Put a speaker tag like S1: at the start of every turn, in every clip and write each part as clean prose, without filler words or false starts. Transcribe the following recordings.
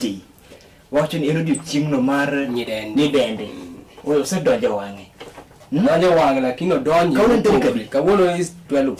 S1: Ti. Wacho ni en odiochieng'no mar
S2: Nyidendi.
S1: nyidendi. Oyo osedonjo e wang'e.
S2: Donjo e wang'e lakini odonjo.
S1: Kawuono en tarik adi?
S2: Kawuono is 12.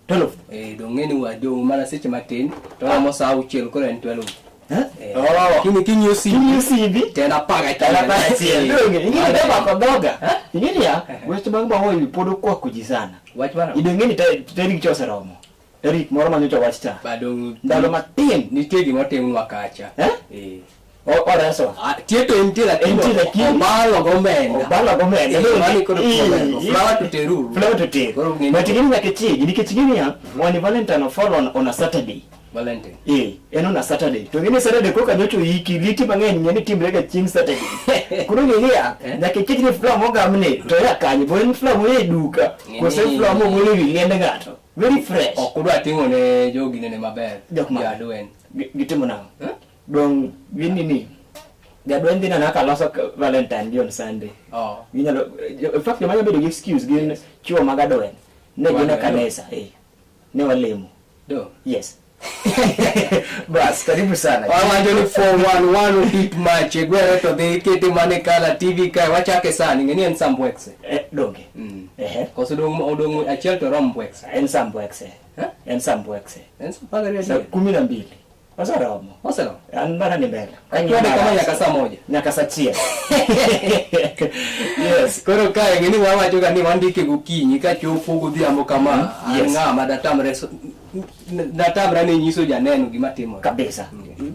S1: 12.
S2: Eh, dong' ng'e ni wadong' mana seche matin to romo saa auchiel koro en 12.
S1: Eh?
S2: Eh,
S1: Oh.
S2: Lakini king'iyo simbi
S1: King'iyo simbi
S2: to en 11.
S1: En 11.
S2: Eh,
S1: Donge, ing'e ni mako dhoga.
S2: Eh?
S1: Ing'e niya, weche mag mahoyi pod okwako ji sana.
S2: Wach mar
S1: Idong' ng'e ni tarik cha oseromo. Tarik moro ma nyocha wach cha.
S2: Badong'
S1: Ndalo matin.
S2: nitie gima otimnwa kacha.
S1: Eh?
S2: Eh.
S1: Oreso.
S2: Ah, tie to entie lakini
S1: Entie lakini-
S2: obalo gomenda.
S1: Obalo gomenda.
S2: Eh, mano koro
S1: Eh,
S2: kuma
S1: eh.
S2: Flower to teruru.
S1: Flower to ter.
S2: Koro ng'e ni-
S1: But ing'e ni nyaka ichigi nikech ing'e niya, wani Valentine ofall on a Saturday.
S2: Valentine.
S1: Eh, en on a Saturday. To ing'e ni Saturday koka nyocha oiki, liti mang'eny ng'e ni timre ga chieng' Saturday. Koro ng'e niya,
S2: Eh?
S1: nyaka ichik ni flower mogamni to ya kanye, bo en flower moa e duka,
S2: Ng'e
S1: kose
S2: ni-
S1: flower mogol e wi liend ng'ato. Very fresh.
S2: Ok udwa ting'o ne jogi nene maber.
S1: Jok mage?
S2: Jadwen.
S1: Gitimo nang'o?
S2: Eh?
S1: Dong' gin nini? Jadwen dhi nana ka loso Valentine gi on Sunday.
S2: Oh.
S1: Ginyalo, in fact, joma nyalo bedo gi excuse gin chwo mag adwen. Ne gin e
S2: Adwen.
S1: kanisa, eh. Ne walemo.
S2: Do.
S1: Yes. Bas, karibu sana.
S2: Wawacho ni 411 hit match gwere to dhi kete mana e Kala TV kae wachake sani ng'e ni en Sambwexe.
S1: Eh, donge. Ehe.
S2: Koso odong' odong' achiel to rom Mbwexe.
S1: En saa mbwekse.
S2: Eh?
S1: En saa mbwekse.
S2: En saa 12.
S1: Saa 12. Oseromo.
S2: Oseromo.
S1: An mana ni mbele.
S2: Achwade kama nyaka saa 1.
S1: Nyaka saa 1. Yes.
S2: Koro kae ng'e ni wawacho ga ni wandike gokinyi kachopo godhiambo kama an ng'ama datamre datamre ni nyiso janeno gima timore.
S1: Kabisa.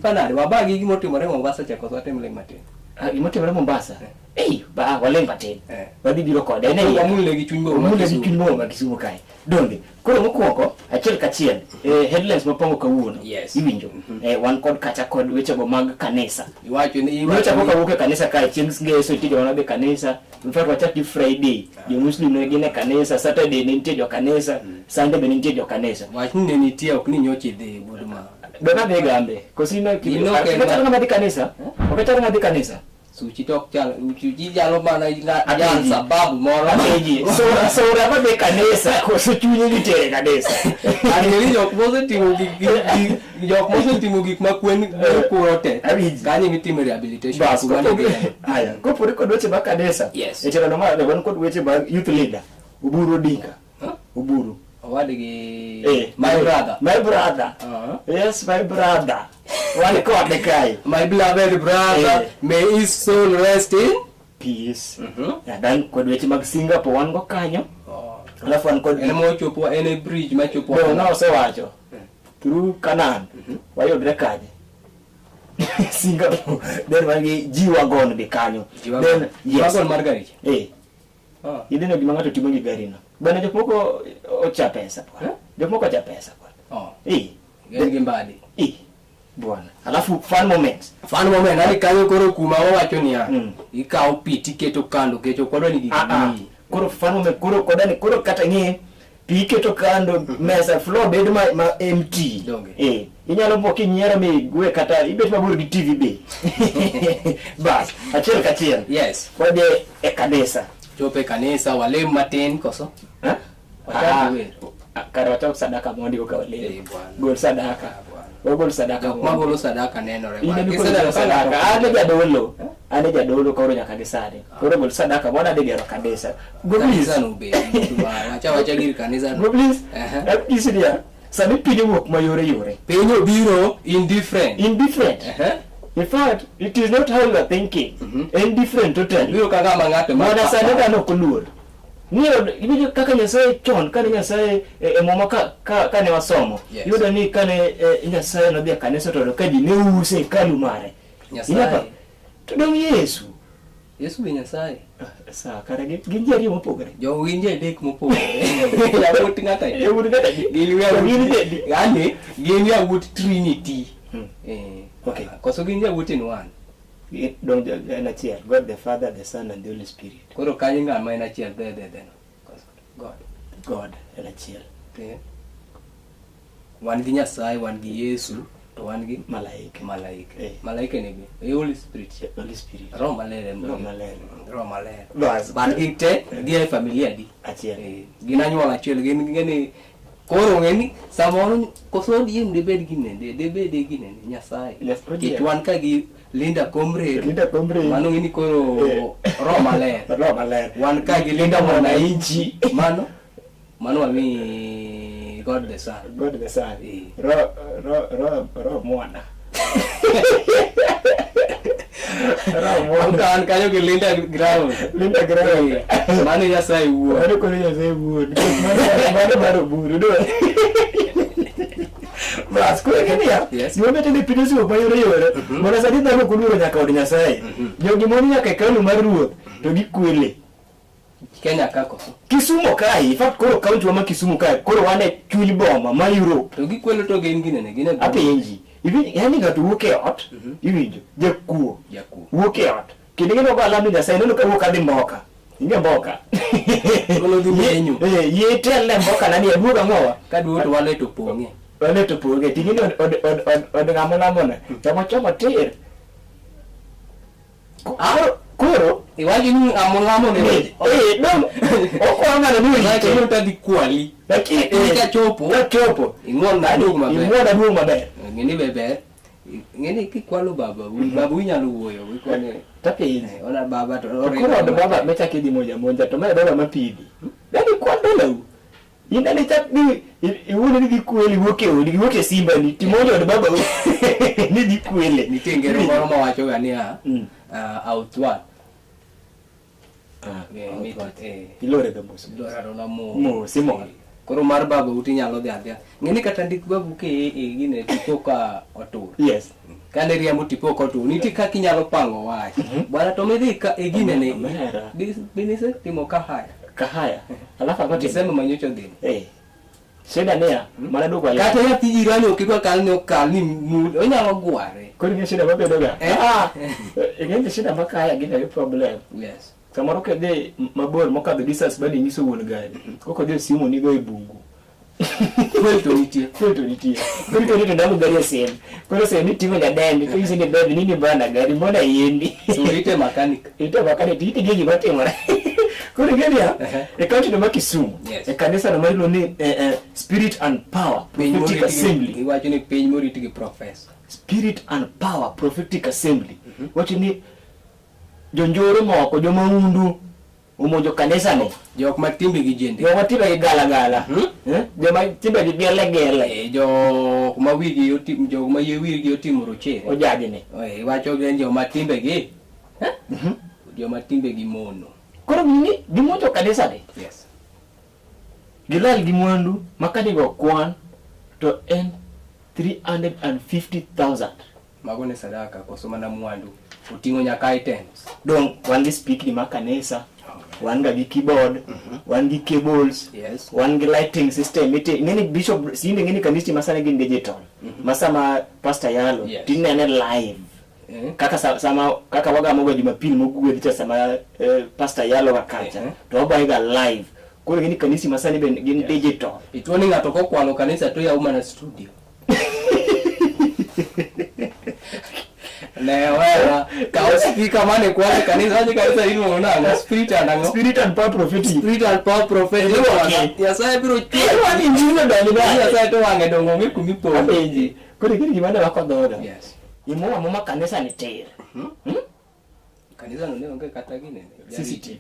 S2: Panade wabagi gima otimore Mombasa cha koso watim ling' matin.
S1: Ah, gima otimore Mombasa. Ei, ba waling' matin.
S2: Eh.
S1: Wadhi biro kode. En e iye.
S2: Wamulne gi chuny boma
S1: Wamulne gi
S2: Kisumu.
S1: chuny boma ma Kisumu kae. Donge. Koro mokwongo, achiel kachiel, eh, headlines mopong'o kawuono.
S2: Yes.
S1: Iwinjo. Eh, wan kod kacha kod wechego mag kanisa.
S2: Iwacho ni
S1: Nyocha koka wuok e kanisa kae chieng' ngeso nitie joma nodhi e kanisa. In fact wachak gi Friday. Jo Muslim ne gin e kanisa, Saturday ne nitie jo kanisa, Sunday be ne nitie jo kanisa.
S2: Wach ni ne nitie ok ni nyocha idhi wuod ma.
S1: Be nadhi gambe. Koso in ok
S2: In ok en
S1: ok achal ng'ama dhi kanisa? Ok achal ng'ama dhi kanisa?
S2: Suchi to ok chal, suchi chalo mana jal
S1: Apenji.
S2: sababu moro.
S1: Apenji, sura sura madhi kanisa koso chunyi nitere kanisa?
S2: Ang'e jok mosetimo gik gik jok mosetimo gik ma kwen kuro te.
S1: Awinji.
S2: Kanyo mitime rehabilitation.
S1: Bas,
S2: kuma
S1: kopogore
S2: nidhiye.
S1: aya, kopogore kod weche mag kanisa.
S2: Yes.
S1: E chenro mar wan kod weche mag youth leader Oburu Odinga.
S2: Huh?
S1: Oburu.
S2: Owadgi
S1: Eh,
S2: my brother.
S1: My brother. Yes, my brother. Wan kode kae.
S2: My beloved brother,
S1: Eh.
S2: may his soul rest in
S1: Peace. Yeah, then kod weche mag Singapore wan go kanyo.
S2: Oh.
S1: Alafu wan kod
S2: En mochopo en e bridge machopo.
S1: Be ng'a osewacho through Canaan wayudre kanye? Singapore. Then wan gi G-Wagon be kanyo. Then yes.
S2: Wagon mar gari.
S1: Eh,
S2: Oh.
S1: idhino gima ng'ato timo gi gari no. Bende jok moko ocha pesa bwana.
S2: Eh?
S1: Jok moko ocha pesa bwana.
S2: Oh.
S1: Eh,
S2: Gin gi mbadi.
S1: eh, bwana. Alafu fun moments.
S2: Fun moment ani kanyo koro kuma wawacho niya. Ikawo pi tiketo kando kecho kodwa ni gigi.
S1: Ah, ah. Koro fun moment koro kodani koro kata ng'e pi iketo kando mesa floor bed ma empty.
S2: Donge.
S1: Eh, inyalo po kinyiero mi gwe kata ibet mabor gi TV be. Bas, achiel kachiel.
S2: Yes.
S1: Wadhi e kanisa.
S2: Chopo e kanisa walem matin koso.
S1: Eh?
S2: Wachak
S1: Ah,
S2: wer.
S1: ah, Kare wachak sadaka mondi koka walem.
S2: Eh, bwana.
S1: Gol sadaka.
S2: Ah, bwana.
S1: Wagol sadaka.
S2: Jok
S1: mondi.
S2: magolo sadaka nenore.
S1: In
S2: bwana.
S1: ema
S2: Giseneno
S1: igolo
S2: ka
S1: sadaka.
S2: ng'ato-
S1: An e jadolo. An e jadolo koro nyaka gi sani. Koro gol sadaka mondo adhi gero kanisa. Go please.
S2: Kanisa no be. Wacha wacha gir kanisa no.
S1: Go please.
S2: Aha.
S1: Apisi niya. Sani piny owuok mayore yore.
S2: Piny obiro indifferent.
S1: Indifferent.
S2: Ehe.
S1: In fact, it is not how you are thinking. Indifferent totally.
S2: Obiro kaka ma ng'ato ma
S1: Mana sani dhano ok oluor. Ng'iyo iwinjo kaka Nyasaye chon kane Nyasaye e muma ka ne wasomo.
S2: Yes.
S1: Iyudo ni kane Nyasaye nodhi e kanisa to oyudo ka ji ne use hekalu mare.
S2: Nyasaye.
S1: Inyapa- To dong Yesu.
S2: Yesu be Nyasaye.
S1: Ah, Sawa, kare gin ji ariyo mopogore.
S2: Jo gin ji adek mopogore. Yawuot ng'ato achiel.
S1: Yawuot ng'ato achiel.
S2: Gin
S1: To
S2: yawuot.
S1: gin ji adi?
S2: Yani gin yawuot Trinity. Eh.
S1: Okay.
S2: Koso gin yawuot in one.
S1: Dong en achiel. God the Father, the Son and the Holy Spirit.
S2: Koro kanyo ng'ama en achiel dhe no. Koso God.
S1: God en achiel.
S2: Eh. Wan gi Nyasaye, wan gi Yesu, to wan gi
S1: Malaike.
S2: Malaike.
S1: Eh.
S2: Malaike ni be. E Holy Spirit.
S1: Holy Spirit.
S2: Roho Maler em.
S1: Roho Maler.
S2: Roho Maler.
S1: Bas.
S2: But gin te, gia e familia di.
S1: Achiel.
S2: Eh, gin anyuola achiel, gin ng'eni Koro ng'e ni samoro koso ODM debed gi nende, debed gi nende Nyasaye.
S1: Yes, ODM.
S2: Nikech wan ka gi Linda Comrade.
S1: Linda Comrade.
S2: Mano ng'e ni koro roho maler.
S1: Roho maler.
S2: Wan ka gi Linda Mwananchi. Mano mano wami God the Son.
S1: God the Son.
S2: Eh.
S1: Roho roho roho roho mwana. Roho mwana.
S2: An kanyo gi Linda Ground.
S1: Linda Ground.
S2: Eh, Mano Nyasaye wuon.
S1: Mano koro Nyasaye wuon. Mano mano mar oburu. Do. Bas, koro ing'e niya,
S2: Yes.
S1: gima bet ni piny osewuok mayore yore, mondo sani dhano ok oluoro nyaka od Nyasaye. Jogi mon nyaka hekalu mar ruoth to gikwele.
S2: Kenya ka koso.
S1: Kisumo kae, in fact koro kaunti wa ma Kisumu kae, koro wan e chuny boma ma Europe.
S2: To gikwelo to gin ginene gin e boma.
S1: Apenji, iwinjo, yani ng'ato wuok e ot, iwinjo, jakuo,
S2: Jakuo.
S1: wuok e ot, kendo ing'e nogo alam ni Nyasaye, neno ka wuok adhi mboka. Ing'e mboka.
S2: Koro odhi menyo.
S1: Eh, yie telne mboka nani, aduog ang'owa?
S2: Ka duogo to wale to pong'e.
S1: Wale to poge, ting'e ni od, od, od, od, od ng'ama lamona, chamo chomo tir. Koro, koro,
S2: Iwacho ni ng'amo ng'amo ne
S1: eh, eh, dong, okwa ng'ano ni
S2: Iwacho
S1: orite.
S2: ni otadhi kwali.
S1: Lakini,
S2: Lakini kachopo,
S1: kachopo,
S2: ing'uon na aduog maber.
S1: Ing'uon aduog maber.
S2: Ng'e ni be ber. Ng'e ni kikwalo baba, baba inyalo wuoyo, ikone.
S1: Tapenji.
S2: Eh, Ona baba to
S1: To koro od baba mechak idhi moja monja to mae baba mapidhi. Dani kwan dolau. In dani chak ni iwuon ni dhi kwele iwuok e odi iwuok e simba ni timonjo od baba ni dhi kwele.
S2: Nitie ngero moro mawacho ga niya,
S1: Mm.
S2: outward.
S1: Ah,
S2: Eh, mit, eh.
S1: Ilore ga mos.
S2: Ilore arola mos.
S1: Mos, imor.
S2: Koro mar baba uti nyalo dhi adhiya. Ng'e ni kata ndik babu ke e gine tipo ka otur.
S1: Yes.
S2: Kane riembo tipo ka otur, nitie kaka inyalo pango wach. Bwana to midhi ka e gine ni.
S1: Omera.
S2: Binise timo kahaya.
S1: Kahaya. Alafu ang'o timore?
S2: Desemba manyocha odhi.
S1: Eh. Shida niya, mana duoko ayot.
S2: Kata nyathi jirani ok idwa kal ni okal ni mul, onyalo gware.
S1: Koro ing'e shida mabedo ga.
S2: Eh.
S1: Ah, ing'e shida ma kaya gin ayo problem.
S2: Yes.
S1: Samoro kidhi mabor mokadho distance badi nyiso wuon gari. Koko dhi simu nigo e bungu.
S2: Fuel to nitie.
S1: Fuel to nitie. Koro iketo to ndalo gari e sim. Koro sim iting'o nyadendi to inyise ni baby nini bana gari mbona iendi.
S2: So ite mechanic.
S1: Ite makane to ite gi gima timore. Koro ing'e niya, e kaunti no ma Kisumu,
S2: Yes.
S1: e kanisa no ma iluongo ni Spirit and Power
S2: Piny
S1: Prophetic
S2: morit gi
S1: Assembly.
S2: iwacho ni piny morit gi professor.
S1: Spirit and Power Prophetic Assembly. Wacho ni jonjore moko, jomaundu omonjo kanisa ni.
S2: Jok ma timbegi jende.
S1: Joma timbegi gala gala. Eh? Joma timbegi gele gele.
S2: Eh, jok ma wigi otim jok ma yie wigi otimo rochere.
S1: Ojajni.
S2: Eh, iwacho ni joma timbegi eh? Joma timbegi mono.
S1: Koro gini gimonjo kanisa ni.
S2: Yes.
S1: Gilal gi mwandu ma kanigo kwan to en 350,000.
S2: Mago ne sadaka koso mana mwandu. Oting'o nyaka items.
S1: Dong wan gi spikni ma kanisa, wan ga gi keyboard, wan gi cables,
S2: Yes.
S1: wan gi lighting system. Ite ng'eni bishop sinde ng'eni kanisni ma sani gin digital. Ma sama pastor yalo
S2: Yes.
S1: tinene live.
S2: Eh?
S1: Kaka sama kaka wagamo ga Jumapili mogwedhi cha sama pastor yalo ga kacha to wabaye ga live. Koro ng'eni kanisni ma sani be gin digital.
S2: Ituo ni ng'ato kokwalo kanisa to yaw mana studio. Ne wera kaw speaker mane kwalo kanisa wacho kanisa iluongo nang'o spirit and ang'o
S1: Spirit and Power Prophetic.
S2: spirit and power prophetic
S1: Okay.
S2: Nyasaye biro chweyo
S1: Wan injili odonjo nade?
S2: Nyasaye to wang'e dongo onge kuma ipondo.
S1: Apenji. Koro ing'eni gima ne mako dhoga.
S2: Yes.
S1: Imo amuma kanisa ni tir.
S2: Kanisa no ne onge kata ginene.
S1: CCTV.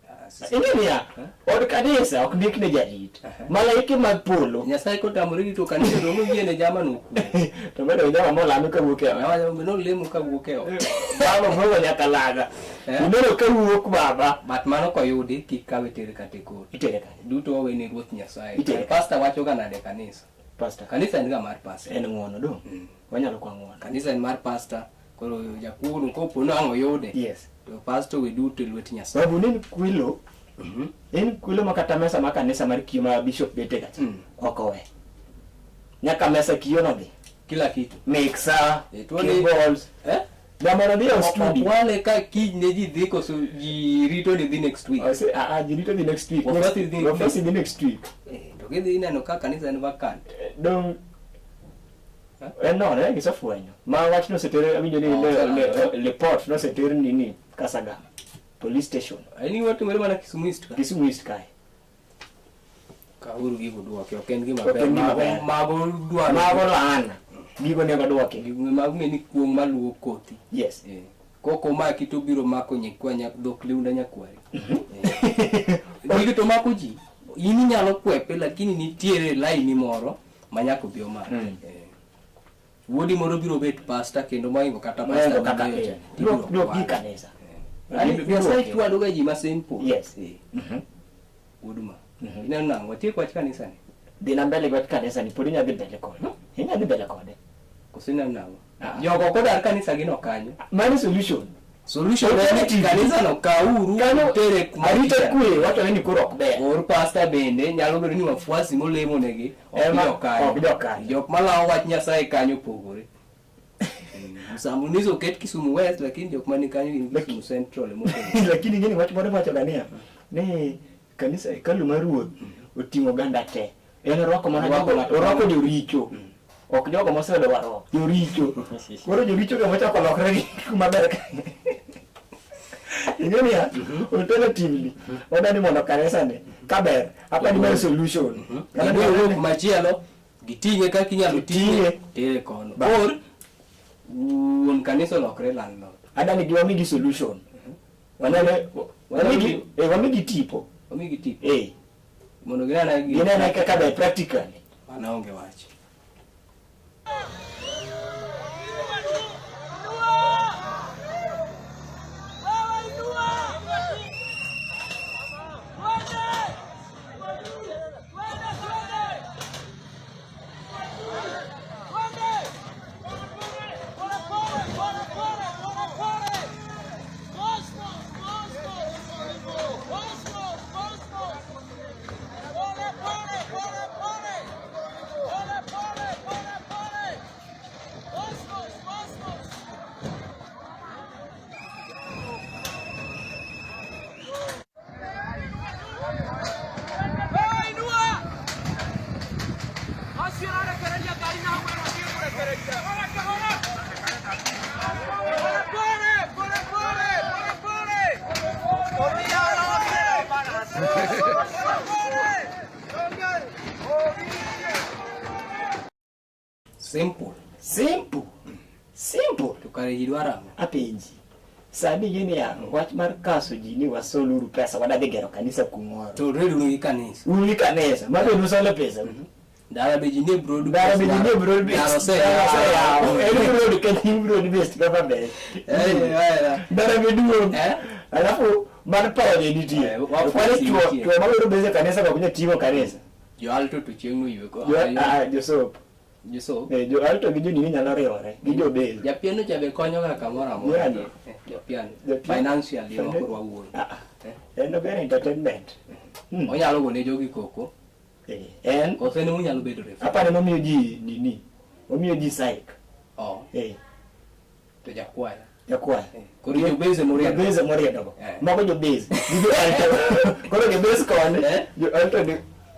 S2: Ah, CCTV.
S1: Ing'e niya, od kanisa ok ndik ne jarit. Malaike mag polo.
S2: Nyasaye kotamore rito kanisa to noyiene jama no kwe.
S1: To bedo jama molame kawuok e ot.
S2: Nawacho nolemo kawuok e ot.
S1: Baba mogo nyaka laga.
S2: Eh?
S1: Ineno kawuok baba.
S2: But mano koyudi kik kawe ter kata e kot.
S1: Itere kanye?
S2: Duto wawe ne Ruoth Nyasaye.
S1: Itere.
S2: Pastor wacho ga nade kanisa?
S1: Pastor.
S2: Kanisa en ga mar pastor.
S1: En ng'uono dong. Wanyalo kwa ng'uono.
S2: Kanisa en mar pastor. Koro jakuo kopo ni ang' oyude.
S1: Yes.
S2: To pastor we duto e lwet Nyasaye.
S1: Sababu ne en kwelo. En kwelo ma kata mesa ma kanisa mar kiyo ma bishop bete kacha. Ok owe. Nyaka mesa kiyo nodhi.
S2: Kila kitu.
S1: Mixer,
S2: Eh, tuo ni-
S1: cables.
S2: Eh?
S1: Jamano dhi e studio.
S2: Okwale ka kiny ne ji dhi koso ji rito ni dhi next week.
S1: Ose, ah, ah, ji rito dhi next week.
S2: Wafuasi dhi-
S1: Wafuasi dhi next week.
S2: Eh, to gidhi ineno ka kanisa en vacant.
S1: Dong
S2: Eh?
S1: no, ne gisefwenyo. Ma wach noseter awinjo ni
S2: Oh, oselandore.
S1: report noseter nini Kasagama police station
S2: En gima timore mana Kisumu East ka.
S1: Kisumu East kae.
S2: Kawuru gigo duoki, ok en gima
S1: Ok
S2: ber.
S1: en gima
S2: Mago
S1: ber.
S2: mago dwaro.
S1: Mago laana. Gigo onego duoki.
S2: Gigo mago ng'e ni kuong' maluwo kothi.
S1: Yes.
S2: Eh. Kok omaki to biro mako nyikwa nya dhok liunda nyakwari. Eh. Gigo to mako ji. In inyalo kwepe lakini nitiere laini moro ma nyaka obi omaki. Eh. Wuodi moro biro bet pasta kendo mohingo kata pasta
S1: Mohingo kata
S2: mabeyo cha.
S1: eh.
S2: Tibiro
S1: Duok duok gi
S2: kwale.
S1: kanisa.
S2: Yaani
S1: Biro
S2: Nyasaye
S1: duoki.
S2: chwado ga ji ma simple.
S1: Yes.
S2: Eh.
S1: Mhm.
S2: Wuod ma.
S1: Mhm.
S2: Ineno nang'o? Watiek wach kanisa ni.
S1: Dhi na mbele gi wach kanisa ni pod inya dhi mbele kode. Inya dhi mbele kode.
S2: Koso ineno nang'o?
S1: Ah.
S2: Jogo ok odar kanisa gi no kanyo.
S1: Mano solution.
S2: Solution en ni
S1: Alternative.
S2: kanisa no kawuru
S1: Kanyo
S2: utere kuma
S1: arita
S2: ber.
S1: kwe wachore ni koro ok ber.
S2: Or pasta bende nyalo bedo ni wafuasi molemo negi ok
S1: Ema
S2: jo kanyo.
S1: ok jo kanyo.
S2: Jok malawo wach Nyasaye kanyo opogore. Msambunizo oket Kisumu West lakini jok mani kanyo gin Kisumu Central emopogore.
S1: Lakini ing'e ni wach moro iwacho ga niya ni kanisa hekalu mar ruoth oting'o oganda te. En orwako mana
S2: Orwako
S1: jogo
S2: ng'ato ka
S1: orwako
S2: ng'ato.
S1: joricho. Ok jogo moseyudo warruok. Joricho. Koro joricho go mochako lokre gi kuma ber ka. Ing'e niya, alternatively, wadwa ni mondo kanisa ni kaber, apa ni mar solution. Kata
S2: Gibiro
S1: ni-
S2: wuok machielo giting'e kaka inyalo ting'e
S1: Ting'e.
S2: tere kono.
S1: Ba.
S2: Or wuon kanisa olokre landlord.
S1: Adani gi wamigi solution. Wanene wamigi eh, wamigi tipo.
S2: Omigi tipo
S1: Eh,
S2: mondo ginene gi
S1: ginene kaka ber practically.
S2: Mano onge wach. Simple.
S1: Simple. Simple.
S2: To kare ji dwaro ang'o?
S1: Apenji. Sani ing'e niya, wach mar kaso ji ni wasoluru pesa wadadhi gero kanisa kumoro.
S2: To already un gi kanisa.
S1: Un gi kanisa, ma be nusolo pesa.
S2: Ndara be ji nie broad
S1: Ndara be ji nie broad based.
S2: Ndara oseyaw.
S1: Ndara oseyaw. En broad ka in broad based government.
S2: Eh, eh,
S1: Ndara be duong'.
S2: Eh?
S1: Alafu mar power be nitie.
S2: Eh, wafuasi
S1: Kwani chuo
S2: nitie.
S1: chuo mawero bese kanisa ok nyal ting'o kanisa.
S2: Jo alto to chieng' no ywe ko.
S1: Jo ah, jo sop.
S2: Jo so.
S1: Eh, jo alto gi jo nini nyalo riwore gi jo base.
S2: Japiano cha be konyo ga kamoro amora.
S1: Piano.
S2: Eh, Japiano.
S1: Japiano.
S2: Financially ema
S1: Finan-
S2: koro wawuoyo.
S1: Ah, ah.
S2: Eh.
S1: En ober entertainment. Hmm.
S2: Onyalo gone jogi koko.
S1: Eh, En
S2: Koso en onyalo bedo refa.
S1: apani momiyo ji nini. Omiyo ji psych.
S2: Oh,
S1: Eh,
S2: to jakwaya.
S1: jakwaya.
S2: Eh, Koro jo base moriedo.
S1: Jobase moriedo go.
S2: Eh.
S1: Mago jobase. Gi jo alto. Koro jobase koni.
S2: Eh.
S1: Jo alto ni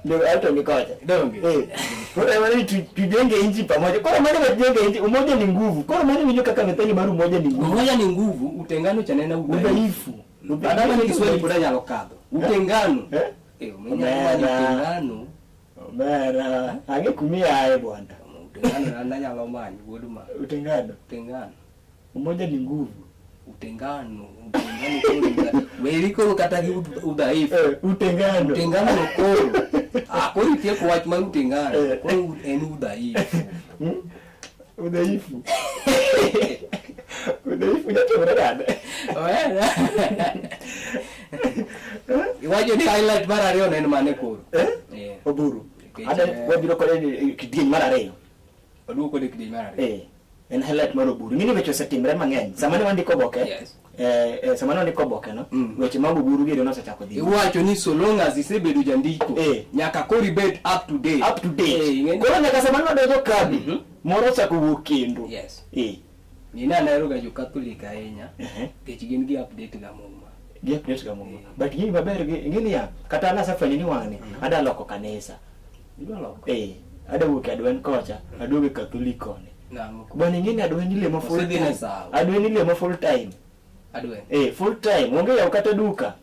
S1: jo alto ni kocha.
S2: Donge.
S1: Eh. Koro ema ni tujenge nchi pamoja. Koro maana tujenge nchi umoja ni nguvu. Koro maana winjo kaka methali mar umoja ni nguvu.
S2: Umoja ni nguvu, utengano cha nena udhaifu.
S1: Udhaifu.
S2: Adama ni Kiswahili pod anyalo kadho. Utengano.
S1: Eh?
S2: Eh, umenyalo manyo
S1: Omera.
S2: utengano.
S1: Omera, ang'e kumiaye bwana.
S2: Utengano na anyalo manyo wuod ma.
S1: Utengano.
S2: Utengano.
S1: Umoja ni nguvu.
S2: Utengano. Utengano koro weri koro kata gi udhaifu.
S1: Eh, utengano.
S2: Utengano no koro. Ah, koro itieko wach mar utengano.
S1: Eh.
S2: Koro en udhaifu.
S1: Hmm? Udhaifu. Udhaifu nyatimore nade?
S2: Omera. Iwacho ni highlight mar ariyo ne en mane koro?
S1: Eh?
S2: Eh.
S1: Oburu.
S2: Nikech,
S1: Ada
S2: eh,
S1: wabiro kode e kidieny mar ariyo.
S2: Waduogo kode kidieny mar ariyo.
S1: Eh. En highlight mar Oburu. Ing'e ni weche osetimre mang'eny. Sama ne wandiko oboke.
S2: Yes.
S1: Eh, eh, sama ne wandiko oboke no,
S2: Mm.
S1: weche mag Oburu gi nosechako dhi.
S2: Iwacho ni so long as isebedo jandiko
S1: Eh.
S2: nyaka koro ibed up to date.
S1: Up to date.
S2: Eh, ing'e ni-
S1: Koro nyaka sama ne wadonjo kambi,
S2: Mhm.
S1: moro ochako wuok kendo.
S2: Yes.
S1: Eh.
S2: Ni ne anahero ga jo Catholic ahinya
S1: Ehe.
S2: nikech gin gi update ga muma.
S1: Gi update ga muma. But gini maber gi ing'e niya, kata an asefwenyo ni wang'ni ada loko kanisa.
S2: Idwa loko?
S1: Eh, ada wuok e adwen kocha, aduogo e Catholic koni.
S2: Nang'o?
S1: Bwana ing'e ni adwen ilemo full
S2: Osedhi ne
S1: time.
S2: sawo.
S1: Adwen ilemo full time.
S2: Adwen.
S1: Eh, full time. Onge yaw kata duka.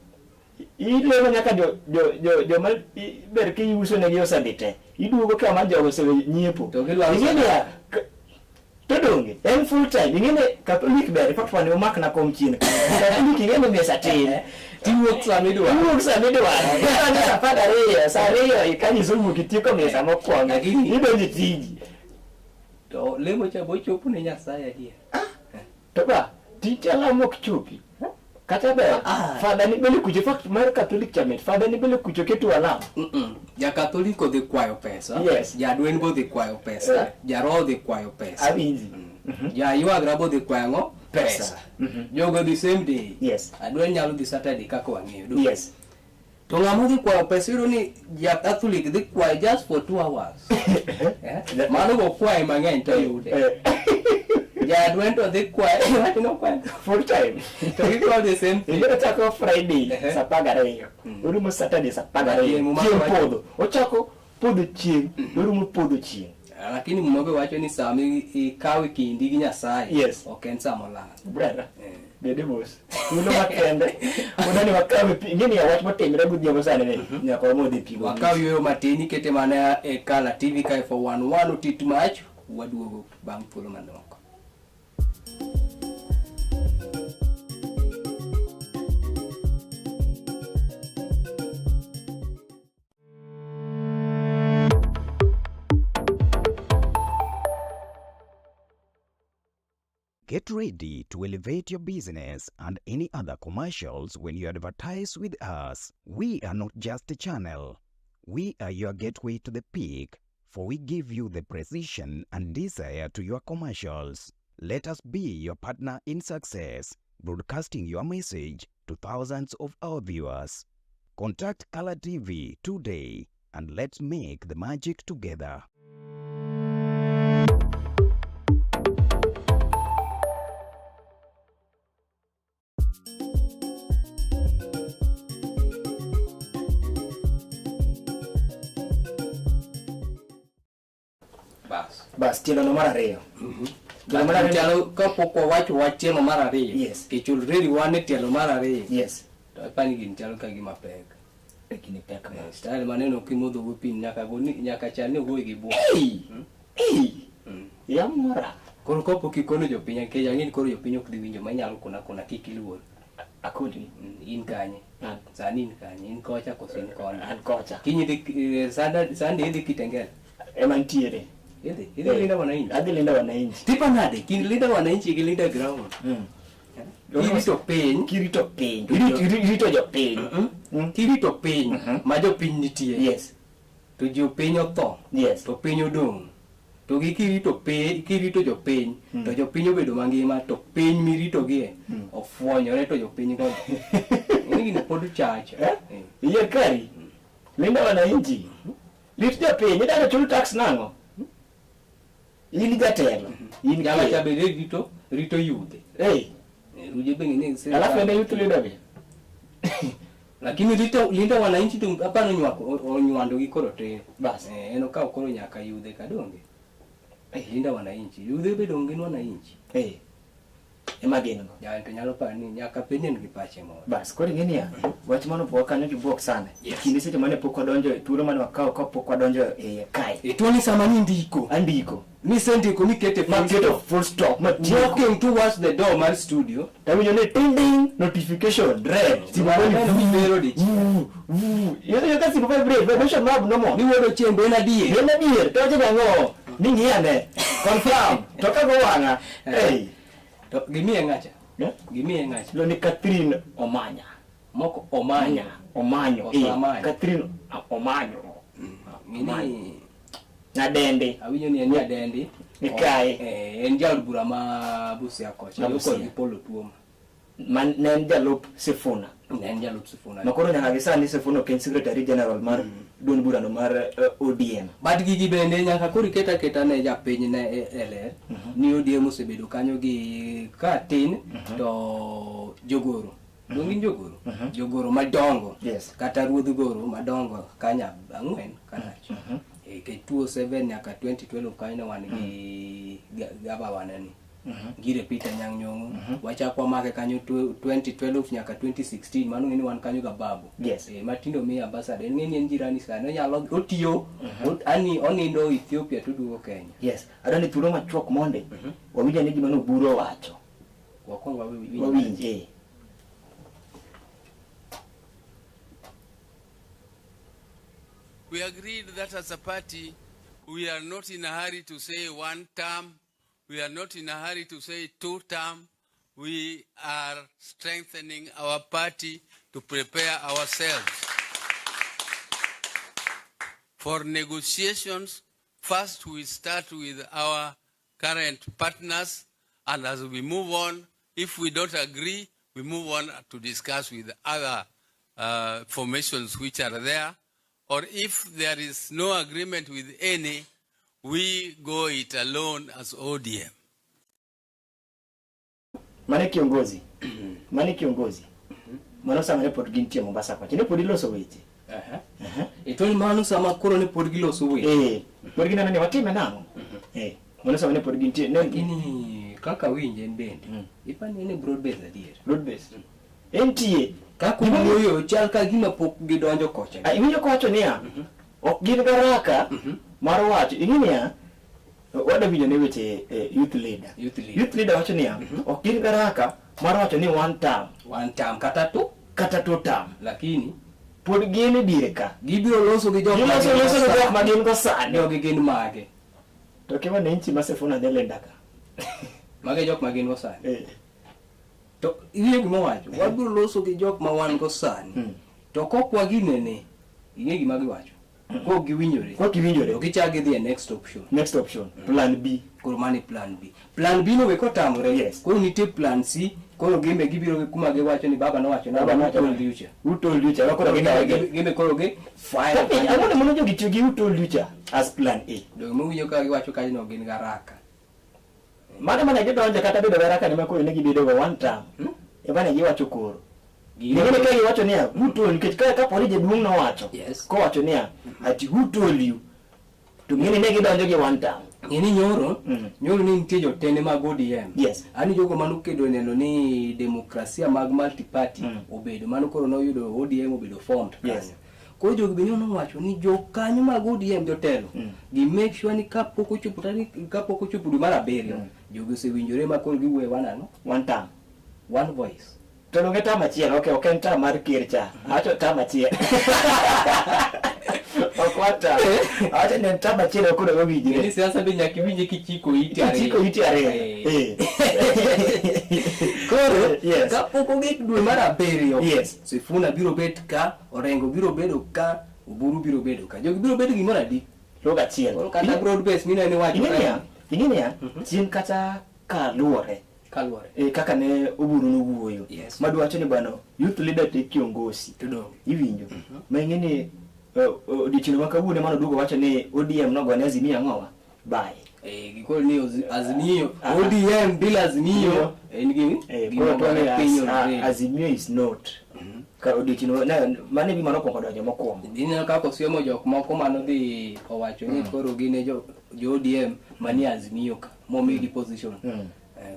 S1: Ilemo nyaka jo jo jo joma ber kiuso negi osedhi te. Iduogo ka ma jogo osewe nyiepo.
S2: To gidwaro
S1: Ing'e niya, to donge en full time. Ing'e ni Catholic ber, in fact wane omakna kom chien. Catholic ing'e ni mesa tin.
S2: Tiwuok sama idwaro.
S1: Iwuok sama idwaro. Idwaro saa 12, saa 2 kanyiso wuok itieko mesa mokwongo.
S2: Lakini-
S1: Idonjo e tiji.
S2: To lemo cha bochopo ne Nyasaye adier.
S1: To ba, tich alamo ok chopi. Kata ber,
S2: Ah.
S1: fada ni bele kucho, in fact mar Catholic cha mit, fada ni bele kucho keto alam.
S2: Ja-Katholik odhi kwayo pesa.
S1: Yes.
S2: Jadwen bo odhi kwayo pesa.
S1: Eh.
S2: Jaroho odhi kwayo pesa.
S1: Awinji.
S2: Jaywagra bo odhi kwayo ang'o?
S1: Pesa.
S2: Pesa. Jogo dhi same day.
S1: Yes.
S2: Adwen nyalo dhi Saturday kaka wang'eyo. donge?
S1: Yes.
S2: To ng'ama odhi kwayo pesa iyudo ni ja-Catholic dhi kwayo just for 2 hours. Eh? Mano go kwaye mang'eny to yude. Jadwen to dhi kwayo, iwacho ni okwayo.
S1: Full time.
S2: To gikwayo the same thing.
S1: Ing'e ochako Friday
S2: Ehe.
S1: saa 12. Orumo Saturday saa 12.
S2: Muma
S1: Chieng'
S2: wacho-
S1: podho. Ochako podho chieng', orumo podho chieng'.
S2: Lakini Muma be wacho ni sama ikawe kindi gi Nyasaye,
S1: Yes.
S2: ok en sama olal.
S1: Brother,
S2: Eh.
S1: bede mos. Thuolo makende. Mondo ni wakawe pi. Ing'e ni wach motimre godhiambo sani ni nyaka wamodhe pi.
S2: Wakaw yueyo matin ikete mana e Kala TV kae for 11 otit mach, waduogo bang' thuolo manok.
S3: Get ready to elevate your business and any other commercials when you advertise with us. We are not just a channel. We are your gateway to the peak, for we give you the precision and desire to your commercials. Let us be your partner in success, broadcasting your message to thousands of our viewers. Contact Color TV today and let's make the magic together.
S2: Bas.
S1: Bas, tielo no mar ariyo. Tielo mar ariyo.
S2: Tielo kapok wawacho wach tielo mar ariyo.
S1: Yes.
S2: Kech already wan e tielo mar ariyo.
S1: Yes.
S2: To apani gini chalo ka gima pek.
S1: Gini pek ma.
S2: Style maneno kimodho go pi nyaka go ni nyaka chal ni ogoyi gi buok.
S1: Ei! Ei! Yamora.
S2: Koro kapok ikono jopiny nikech ang'e ni koro jopiny ok dhi winjo ma inyalo kuna kuna kik iluor.
S1: Akoni.
S2: In kanye?
S1: An.
S2: Sani in kanye? In kocha koso in koni?
S1: An kocha.
S2: Kiny idhi Sunday idhi Kitengela?
S1: Ema nitiere.
S2: Idhi? Idhi Linda Wananchi?
S1: Adhi Linda Wananchi.
S2: Tipo nade? Kind Linda Wananchi gi Linda Ground. Kirito piny.
S1: Kirito piny. Irito jopiny.
S2: Kirito piny ma jopiny nitie.
S1: Yes.
S2: To jopiny otho.
S1: Yes.
S2: To piny odong'. To gi kirito piny, kirito jopiny, to jopiny obedo mangima, to piny miritogie ofuonyore to jopiny go. Ing'e gini pod chacho.
S1: Eh? Iyier kari. Linda Wananchi. Rit jopiny, idwaro chul tax nang'o? In jatelo. In
S2: Jala cha
S1: ker.
S2: bende rito rito yudhe.
S1: Ei.
S2: Ruje be ng'e ni
S1: Alafu ene youth leader be.
S2: Lakini rito Linda Wananchi to aparo nywako onywando gi koro te.
S1: Bas.
S2: En okawo koro nyaka yudhe ka donge. Linda Wananchi. Yudhe be donge gin wananchi.
S1: Eh. Ema gin go.
S2: Jal to nyalo paro ni nyaka bed ni en gi pache moro.
S1: Bas, koro ing'e niya, wach mano pok kanyo gi buok sana.
S2: Yes.
S1: Kinde seche mane pok wadonjo e thuolo mane wakawo kapok wadonjo e iye kae.
S2: E tuo ni sama nindiko.
S1: Andiko.
S2: Nisendiko mikete full
S1: Maketo
S2: stop.
S1: full stop. Matieko.
S2: Walking towards the door mar studio.
S1: Tawinjo ni ting ding notification red. Simu
S2: Mano
S1: goni
S2: mibero dichiel.
S1: Vuu, vuu. Iyo ka simu vibrate, vibration ma abnormal.
S2: Ni wuod Ochieng' be en adier.
S1: En adier, to wacho nang'o? Ni ng'i ane. Confirm. To ka go wang'a. Hey.
S2: To gimiye ng'acha.
S1: Eh?
S2: Gimiye ng'acha.
S1: Lo ni Catherine Omanya.
S2: Moko Omanya.
S1: Omanyo.
S2: Koso
S1: Eh,
S2: Amanyo.
S1: Catherine Omanyo.
S2: Ng'eni
S1: Nadende.
S2: awinjo ni en nyadendi.
S1: Mikayi.
S2: En jaod bura ma Busia kocha.
S1: Ma Busia.
S2: Kod gi Paul Otuoma.
S1: Ma ne en jalup Sifuna.
S2: Ne en jalup Sifuna.
S1: Ma koro nyaka gi sani Sifuna ok en secretary general mar duond burano mar ODM.
S2: But gigi bende nyaka koro iket aketa ne japiny ne e ler ni ODM osebedo kanyo gi ka tin to jogoro. Dong gin jogoro? Jogoro madongo.
S1: Yes.
S2: Kata ruodh goro madongo kanya ang'wen kata achiel. Ke 2007 nyaka 2012 kanyo ne wan gi gaba waneni. Gire Peter Anyang' Nyong'o wachak wamake kanyo 2012 nyaka 2016 mano ng'eni wan kanyo ga babu
S1: Yes.
S2: eh, matindo mi ambassador en ng'eni en jirani sani onyalo otiyo ani onindo Ethiopia to oduogo Kenya
S1: Yes. Adwa ni thuolo machuok monde wawinj ane gima Oburu owacho.
S2: wakwong wawinj
S1: Wawinj eh.
S4: We agreed that as a party, we are not in a hurry to say one term, we are not in a hurry to say two term. We are strengthening our party to prepare ourselves for negotiations. First, we start with our current partners, and as we move on, if we don't agree, we move on to discuss with other formations which are there. Or if there is no agreement with any, we go it alone as ODM.
S1: Mane kiongozi. Mane kiongozi. Mano sama ne pod gintie Mombasa kocha. Ne pod iloso weche.
S2: Aha. E to ni mano sama koro ne pod giloso weche.
S1: Eh, pod gineno ni watime nang'o? Eh, mano sama ne pod gintie. Ne
S2: Lakini kaka winje en bende. Ipani en e broad base adier.
S1: road base. Entie.
S2: Kaka owuoyo chal ka gima pok gidonjo kocha.
S1: Ah, iwinjo kowacho niya, ok gin garaka mar wacho. Ing'e niya, wada winjo ne weche youth leader.
S2: Youth leader.
S1: Youth leader wacho niya, ok gin garaka mar wacho ni one term
S2: One term kata two,
S1: kata two term.
S2: lakini
S1: Pod gin e diere ka.
S2: gibiro loso gi jok
S1: Giloso
S2: ma gin
S1: loso
S2: go
S1: gi jok
S2: sani.
S1: ma gin go sani.
S2: Jogi gin mage?
S1: To ke wananchi ma Sifuna dhi linda ka.
S2: Mage jok ma gin go sani.
S1: Eh.
S2: To iwinjo gima owacho, wabiro loso gi jok ma wan go sani. To kok waginene, ing'e gima giwacho. Kok giwinjore.
S1: Kok giwinjore.
S2: To gichak gidhi e next option.
S1: Next option, plan B.
S2: Koro mano e plan B. Plan B no be kotamore,
S1: Yes.
S2: koro nitie plan C, koro gimbe gibiro gi kuma giwacho ni baba nowacho na
S1: Baba
S2: who
S1: nowacho
S2: told you cha.
S1: Who told you cha? Koro gikawe gi.
S2: Gimbe koro gi fire.
S1: Tapi, ang'o mono jogi tiyo gi who told you cha as plan A.
S2: Donge mowinjo ka giwacho kanyo no gin garaka.
S1: Mano mana gidonjo kata bedo garaka ni makoro ne gibedo go one term. Ema ne giwacho koro. Ging'e ka giwacho niya, who told nikech ka kapo ni jaduong' nowacho.
S2: Yes.
S1: Kowacho niya, ati who told you? To ng'eni ne gidonjo gi one term.
S2: Ng'eni nyoro, nyoro ni nitie jotende mag ODM.
S1: Yes.
S2: Ani jogo manokedo neno ni demokrasia mag multi-party obedo, mano koro noyudo ODM obedo formed kanyo.
S1: Yes.
S2: Koro jogi be nowacho ni jokanyo mag ODM jotelo, gi make sure ni kapok ochopo tarik kapok ochopo dwe mar abiriyo, jogi osewinjore ma koro giwuoyo wan ang'o?
S1: One term.
S2: One voice.
S1: To donge term achiel, okay, ok en term mar ker cha. Awacho term achiel. Ok one term. Awacho ni en term achiel ok onego
S2: Ng'eni
S1: winjre.
S2: siasa be nyaka iwinje kichiko iti ariyo.
S1: Kichiko iti ariyo.
S2: Eh.
S1: Eh.
S2: Koro
S1: Yes.
S2: kapok ogik dwe mar abiriyo,
S1: Yes.
S2: Sifuna biro bet ka, Orengo biro bedo ka, Oburu biro bedo ka. Jogi biro bedo gimoro adi?
S1: Lugha achiel.
S2: Koro kata broad base mineno ni wacho
S1: Ing'e niya,
S2: kae,
S1: ing'e niya, chien kata kaluwore
S2: kaluwore.
S1: kaka ne Oburu nowuoyo.
S2: Yes.
S1: Madwacho ni bwana youth leader te kiongozi.
S2: To donge.
S1: Iwinjo. Ma ing'e ni odiochieng' ma kawuono ema noduogo wacho ni ODM nogone Azimio ang'owa? Bye.
S2: Gikoro ni Azimio,
S1: Ah.
S2: ODM bila Azimio en gi gima
S1: Koro to ni
S2: ogore piny already.
S1: Azimio is not. Ka odiochieng' mano e gima nokwongo donjo mokwongo.
S2: Ineno kaka osiemo jok moko manodhi owacho ni koro gin e jo ODM manie Azimio ka momigi position.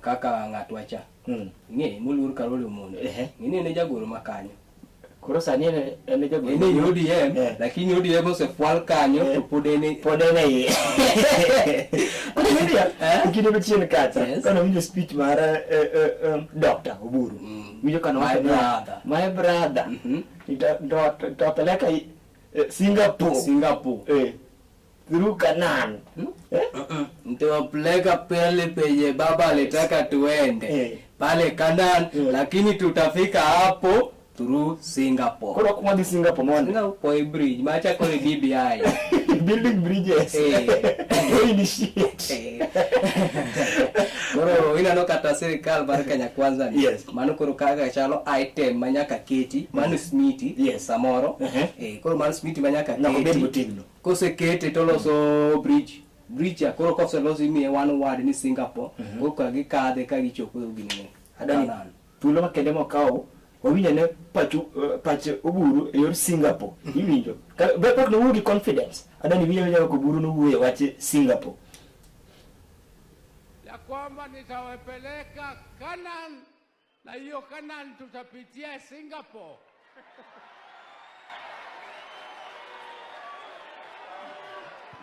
S2: Kaka ng'atwa cha. Ing'e moluor Karoli Omondi.
S1: Ehe.
S2: Ing'e ni en e jagoro ma kanyo.
S1: Koro sani en e jagoro.
S2: En e ODM,
S1: Eh.
S2: lakini ODM osefwal kanyo
S1: Eh.
S2: to pod en e
S1: Pod en e iye. Koro ing'e niya,
S2: Eh?
S1: kinde machien kacha,
S2: Yes.
S1: kane awinjo speech mar Dr. Oburu. Winjo kane
S2: My
S1: owacho niya,
S2: brother.
S1: My brother. Nitawapeleka Singapore.
S2: Singapore.
S1: Through Canaan.
S2: Nitawapeleka pale penye baba alitaka tuende. Pale Canaan, lakini tutafika hapo through Singapore.
S1: Koro ok wadhi Singapore mondo.
S2: Singapore bridge, macha kore BBI.
S1: Building bridges. Initiate.
S2: Koro ineno kata sirikal mar Kenya Kwanza ni.
S1: Yes.
S2: Mano koro kaka chalo item ma nyaka keti, mano smiti
S1: Yes.
S2: samoro. Koro mano smiti ma nyaka
S1: Nyaka obed
S2: keti.
S1: motegno.
S2: Kosekete toloso bridge. Bridge ya koro koselosi imiye one word ni Singapore. Koro ka gikadhe ka gichopo ginene.
S1: Adani,
S2: Canaan.
S1: thuolo makende mokawo wawinjo ne pach Oburu e yor Singapore. Iwinjo. Be pok nowuo gi confidence. Adani winjo winjo kaka Oburu nowuoyo e wach Singapore.
S4: Ya kwamba nitawapeleka Canaan, na hiyo Canaan tutapitia Singapore.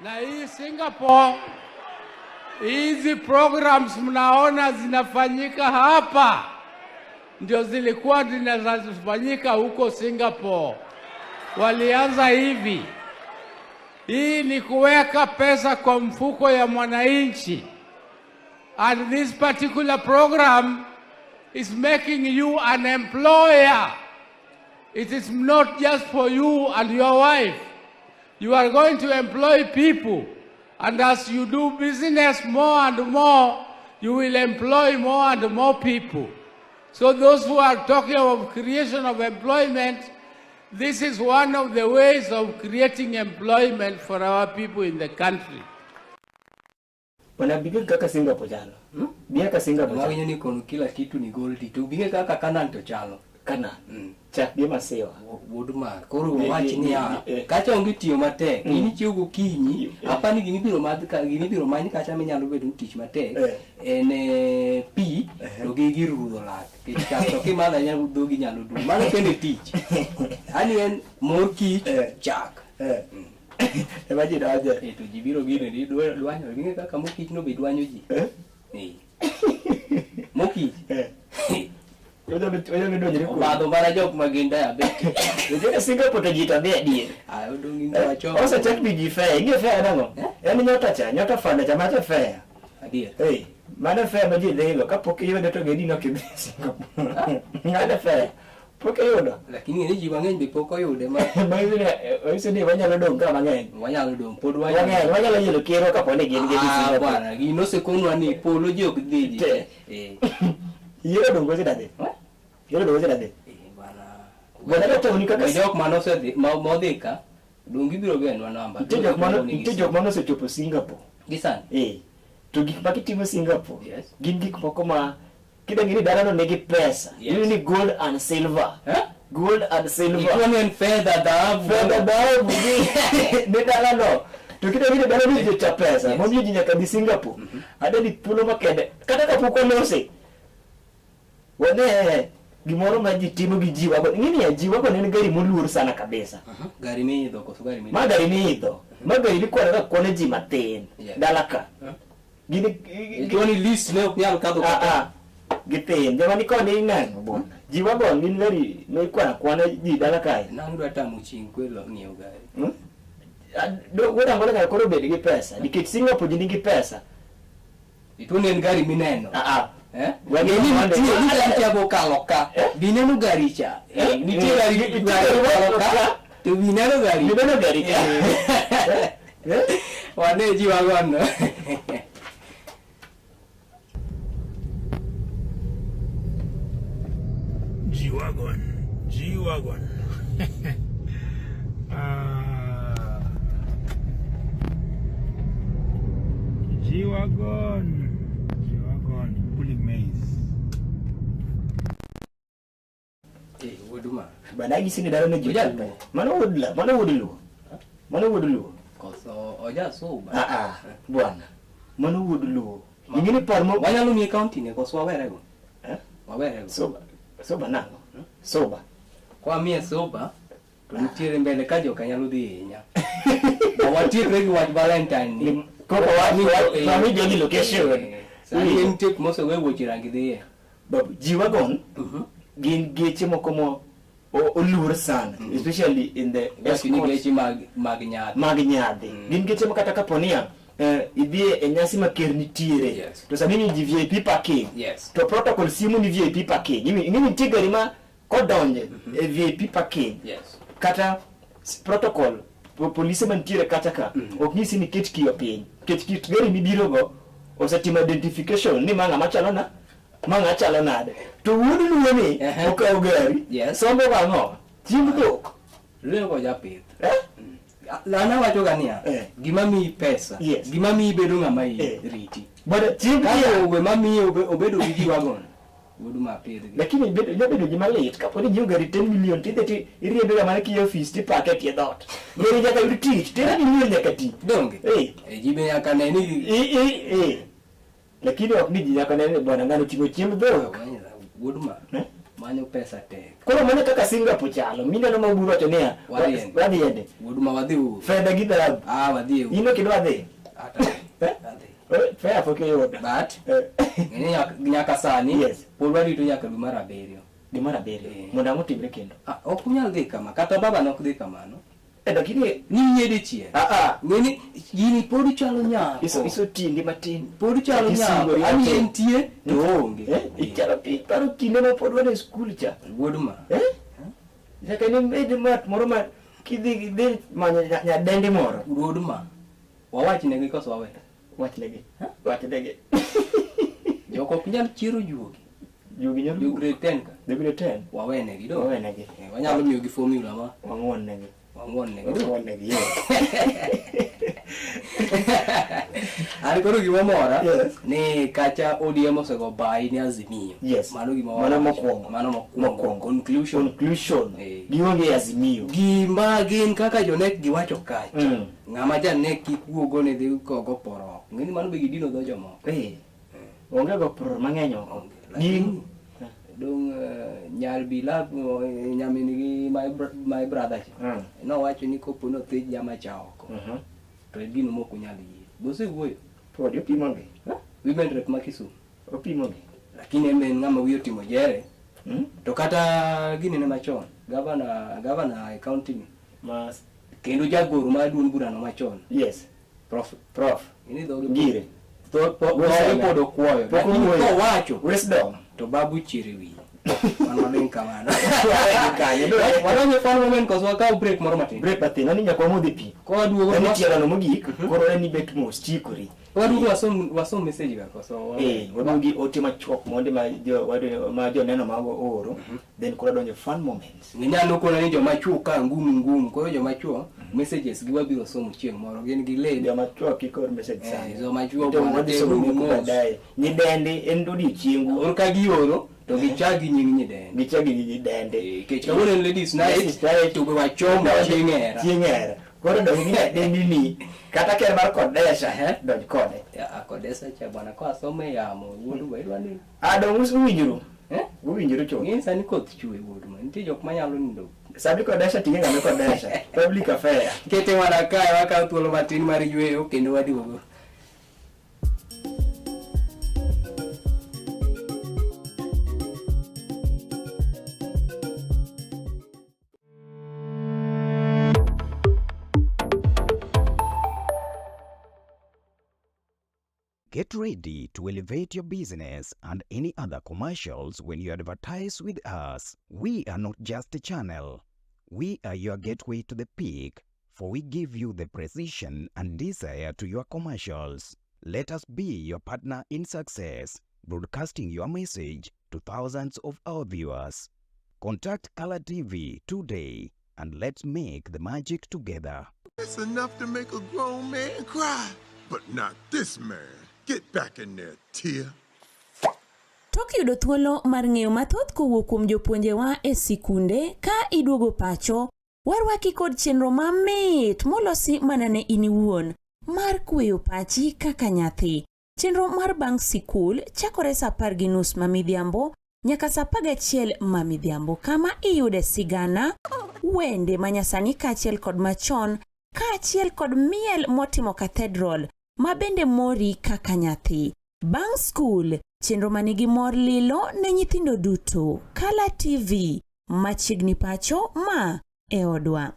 S4: Na hii Singapore, hizi programs mnaona zinafanyika hapa ndio zilikuwa zinafanyika huko Singapore. Walianza hivi. Hii ni kuweka pesa kwa mfuko ya mwananchi. And this particular program is making you an employer. It is not just for you and your wife. You are going to employ people. And as you do business more and more, you will employ more and more people. So those who are talking of creation of employment, this is one of the ways of creating employment for our people in the country.
S1: Bwana bige kaka Singapore chalo. Biye kaka Singapore chalo.
S2: Mawinjo ni kono kila kitu ni goldi to binge kaka Canaan to chalo.
S1: Kana. Chak biye masewa.
S2: Wuod mar koro
S1: Eh,
S2: wach
S1: eh,
S2: niya
S1: eh, eh.
S2: kacha onge tiyo matek in ichiew gokinyi
S1: Eh.
S2: apani gimibiro madh ka gimibiro many kacha minyalo bedo ni tich matek
S1: Eh.
S2: en pi to gi gir rudho lak nikech chak to kimadho ahinya dhogi nyalo dum mano kende tich ani en mor kich
S1: Eh.
S2: chak
S1: Eh. Ema ji donje.
S2: Eh, to ji biro gine ni dwanyo ing'e kaka mor kich no be dwanyo ji
S1: Eh?
S2: Eh. mor kich
S1: Eh. Wanyalo donjre kuom.
S2: obadho mana jok ma gin diabetic
S1: Ujue Singapore to ji to dhi adier.
S2: Ah, odong' in wacho
S1: Osechak bi ji fare. Ing'e fare nang'o?
S2: Eh?
S1: En nyota cha, nyota fanda cha macha fare.
S2: adier
S1: Hey, mano fare ma ji dhigo kapok iyude to gedi nok idhi Singapore. Mano fare. Pok iyudo.
S2: lakini ng'e ni ji mang'eny be pok oyude ma
S1: Manyiso ni wanyalo dong' ka mang'eny.
S2: wanyalo dong' pod
S1: Mang'eny, wanyalo yelo kero kapo ni gin gidhi
S2: Ah,
S1: Singapore.
S2: bwana gino osekonwa ni polo ji ok dhi ji
S1: Te.
S2: Eh.
S1: Yiero dong' kosi dadhi.
S2: Eh?
S1: Yiero dong' kosi dadhi.
S2: Eh, bwana
S1: Bwana kata uni kaka
S2: We jok manosedhi modhi ka dong' gibiro genwa namba
S1: nitie jok mano nitie jok mane osechopo Singapore.
S2: gi sani
S1: Eh. To gik ma gitimo Singapore
S2: Yes.
S1: gin gik moko ma kidang'e ni dalano nigi pesa.
S2: Yes.
S1: Iyudo ni gold and silver.
S2: Eh?
S1: Gold and silver.
S2: Ituo ni en fedha dhahabu
S1: Fedha dhahabu gi ni dalano. To kidang'e ni dalano ji cha pesa.
S2: Yes.
S1: Momiyo ji nyaka dhi Singapore. Adwa ni thuolo makende. Kata kapok walose. Wane gimoro ma ji timo gi ji wago. Ing'e ni ya ji wago en gari moluor sana kabisa.
S2: Mhm. Gari miidho koso gari
S1: Ma gari miidho. Ma gari mikwano ka kwano ji matin.
S2: Yeah.
S1: Dala ka. Gini
S2: Ituo ni list ne ok nyal kadho
S1: Ah,
S2: kata
S1: ah. Githin. Joma ni koni ng'eny bwana. Ji wago gin gari mikwano akwana ji dala kae.
S2: nang' dwa tamo chieng' kwelo ng'iewo gari
S1: Hmm? Ah, Wuod Angola nyaka koro bed gi pesa nikech Singapore ji nigi pesa.
S2: Ituo ni en gari mineno
S1: Ah, ah.
S2: Eh?
S1: Wagi
S2: Ng'e ni
S1: mondo-
S2: nitie ni gari cha bokalo ka
S1: Eh?
S2: bineno gari cha
S1: Eh?
S2: Eh, nitie gari
S1: Nitie
S2: gari
S1: gari
S2: okalo ka
S1: ka.
S2: to bineno gari
S1: Mineno gari cha.
S2: Eh.
S1: Eh?
S2: wane ji wagono
S5: G-Wagon. G-Wagon. Ah. G-Wagon. G-Wagon. Pulling maize.
S2: Eh, wuod ma
S1: Bana gi sini dala ne ji.
S2: Oja Luo.
S1: Mano wuod la, mano wuod Luo. Mano wuod Luo.
S2: koso oja suba
S1: Ah ah, bwana. Mano wuod Luo. Ing'e ni par mo
S2: wanyalo miye kaunti ne koso wawerego
S1: Eh?
S2: wawerego
S1: Soba. Soba nang'o? Soba.
S2: kwa miye soba to nitiere mbele ka joka nyalo dhi hinya To watiekre gi wach valentine ni
S1: Koro wa
S2: Eh,
S1: wa jogi location.
S2: eh, sani en nitie kuma osewe wuoche rangi dhiye
S1: Babu, G-Wagon gin geche moko mo oluor sana especially in the
S2: Iwacho ni
S1: escorts
S2: geche mag mag nyadhi
S1: mag nyadhi. Gin geche ma kata kapo niya idhi e nyasi ma ker nitiere
S2: Yes.
S1: to sami ji VIP parking
S2: Yes.
S1: to protocol simu ni VIP parking. Ing'e ni nitie gari ma kodonje e VIP parking
S2: Yes.
S1: kata protocol polise mantiere kacha ka ok nyisi ni ket kiyo piny ket kit gari mibirogo osetimo identification ni ma ng'ama chalo na ma ng'a chalo nade to wuod luo ni
S2: Ehe.
S1: okawo gari
S2: Yes.
S1: sombo gang'o chiemb dhok
S2: Luo ko japith
S1: eh?
S2: An awacho ga niya
S1: Eh.
S2: gima miyi pesa
S1: Yes.
S2: gima miyi bedo ng'ama
S1: Eh.
S2: riti
S1: Bwana chiemb
S2: kaka
S1: dhiang'
S2: owe mamiyo obedo gi jiwagon wuod ma pidhgi
S1: lakini nyalo bedo gima lit kapo ni inyiewo gari 10 million tidhi ti iriembe ga mana kiya ofis tipake e tie dhoot gari nyaka yud tich 10 million nyaka ti
S2: donge
S1: Eh.
S2: Eh, ji be nyaka ne ni
S1: I, i, i. Lakini ok ni ji nyaka ne ni bwana ng'ano oting'o chiemb dhok.
S2: Wuod ma
S1: Eh?
S2: manyo pesa tek.
S1: Koro mano kaka Singapore chalo, mineno ma Oburu wacho niya,
S2: Wadhiende.
S1: wadhiende.
S2: Wuod ma wadhi uru.
S1: Fedha gi dhahabu.
S2: Ah, wadhi e uru.
S1: In ok idwa dhi.
S2: Ata.
S1: Eh?
S2: Adhi.
S1: Eh, Fea pok iyudo.
S2: But
S1: Eh.
S2: ng'eni nyaka sani
S1: Yes.
S2: pod warito nyaka dwe mar abiriyo.
S1: Dwe mar abiriyo.
S2: Eh.
S1: Mondo ang'o timre kendo?
S2: Ah, ok unyal dhi kama. Kata baba nok dhi kamano.
S1: Eh, lakini
S2: Ni yie dichiel.
S1: ah ah
S2: Ng'eni gini pod chalo nyako.
S1: iso iso tindi matin.
S2: Pod chalo
S1: Isungo
S2: nyako.
S1: ri
S2: Ani
S1: matin.
S2: entie to oonge.
S1: Eh, ichalo pi paro kinde ma pod wan e skul cha.
S2: Wuod ma.
S1: Eh? Nyaka ne bed ng'at moro ma kidhi idhi manyo nyadendi moro.
S2: Wuod ma. Wawach negi koso wawe.
S1: Wachnegi. Wachnegi.
S2: Jok ok nyal chiero juogi.
S1: Juogi nyalo
S2: Jo grade 10 ka.
S1: Jo grade 10.
S2: Wawenegi do.
S1: Wawenegi.
S2: Eh, wanyalo miyogi formula ma
S1: Wang'won negi.
S2: wang'won negi do.
S1: Wang'won negi. Yeah.
S2: An koro gima mora
S1: Yes.
S2: ni kacha ODM osego bai ne Azimio.
S1: Yes.
S2: Mano gima
S1: Mano
S2: wawacho.
S1: mokwongo.
S2: Mano mokwongo.
S1: Mokwongo.
S2: Conclusion.
S1: Conclusion.
S2: Eh.
S1: Gionge e Azimio.
S2: Gima gin kaka jonek giwacho kacha. Ng'ama janek kik wuogo ni dhi kogo poro. Ng'eni mano be gidino dho jomoko.
S1: Eh. Onge go pur mang'eny oko.
S2: Onge.
S1: Gin
S2: Dong nyar bila nyamin gi my brother cha. Nowacho ni kopo ni othich jama cha oko. To en gino mok onyal yie. Be osewuoyo?
S1: Podi opimogi.
S2: Women rep ma Kisumu.
S1: Opimogi.
S2: Lakini en be en ng'ama wiye otimo jere. To kata ginene machon, gavana gavana e county ni
S1: Mas
S2: kendo jagoro mar duond burano machon.
S1: Yes.
S2: Prof.
S1: Prof.
S2: Ini dhoge
S1: Ngire.
S2: Dhoge pod okwoyo.
S1: Pok
S2: Lakini
S1: owuoyo.
S2: kowacho
S1: Wisdom.
S2: to babu chier e wiye. Mano waling' kamano.
S1: Kanyo.
S2: Wadonjo e fun moment koso wakaw break moro matin.
S1: Break matin, ani nyaka wamodhi pi.
S2: Kowaduogo
S1: Ani tielo mogik, koro en ibet mos chikori.
S2: Waduogo wasom message ga koso.
S1: Eh, waduogi ote machuok mondi ma jo wadu ma joneno mago ooro, then koro donjo fun moments.
S2: Inyalo kona ni joma chuo ka ngumu ngumu, koro joma chuo messages gi wabiro somo chieng' moro, gin gi led.
S1: Joma chuo kik or message
S2: Eh,
S1: sani.
S2: joma chuo
S1: To
S2: bwana,
S1: wadhi somo
S2: teruru
S1: moko
S2: mos.
S1: baadaye. Nyidendi en odiechiengu.
S2: Or ka gioro to gichak gi nying nyidendi.
S1: Gichak gi nyidendi.
S2: Eh, Nikech kawuono en ladies night,
S1: Ladies night.
S2: to be wachomo chieng' hera.
S1: Chieng' hera. Koro donj gi nyadendi ni kata ka en mar Kodesha,
S2: Ehe.
S1: donj kode.
S2: Ya, Kodesa cha bwana kwa somo e yamo, wuod wa idwa ni.
S1: Ah, dong uwinjuru.
S2: Eh?
S1: Uwinjuru chuth.
S2: Ng'e sani koth chwe wuod ma, nitie jok manyalo nindo.
S1: Sani Kodesha ting'e ng'ame Kodesha. Public affair.
S2: Kete mana kae wakawo thuolo matin mar yweyo kendo waduogo.
S3: Get ready to elevate your business and any other commercials when you advertise with us. We are not just a channel. We are your gateway to the peak, for we give you the precision and desire to your commercials. Let us be your partner in success, broadcasting your message to thousands of our viewers. Contact Color TV today and let's make the magic together.
S6: It's enough to make a grown man cry, but not this man. Get back in there, Tia.
S7: Tok yudo thuolo mar ng'eyo mathoth kowuok kuom jopuonjewa e sikunde ka iduogo pacho, warwaki kod chenro mamit molosi mana ne in iwuon mar kweyo pachi kaka nyathi. Chenro mar bang' sikul chakore sa 10:30 ma midhiambo nyaka sa 11 ma midhiambo kama iyude sigana, wende manyasani kaachiel kod machon kaachiel kod miel motimo cathedral ma bende mori kaka nyathi. Bang' skul, chenro manigi mor lilo ne nyithindo duto. Kala TV, machiegni pacho ma e odwa.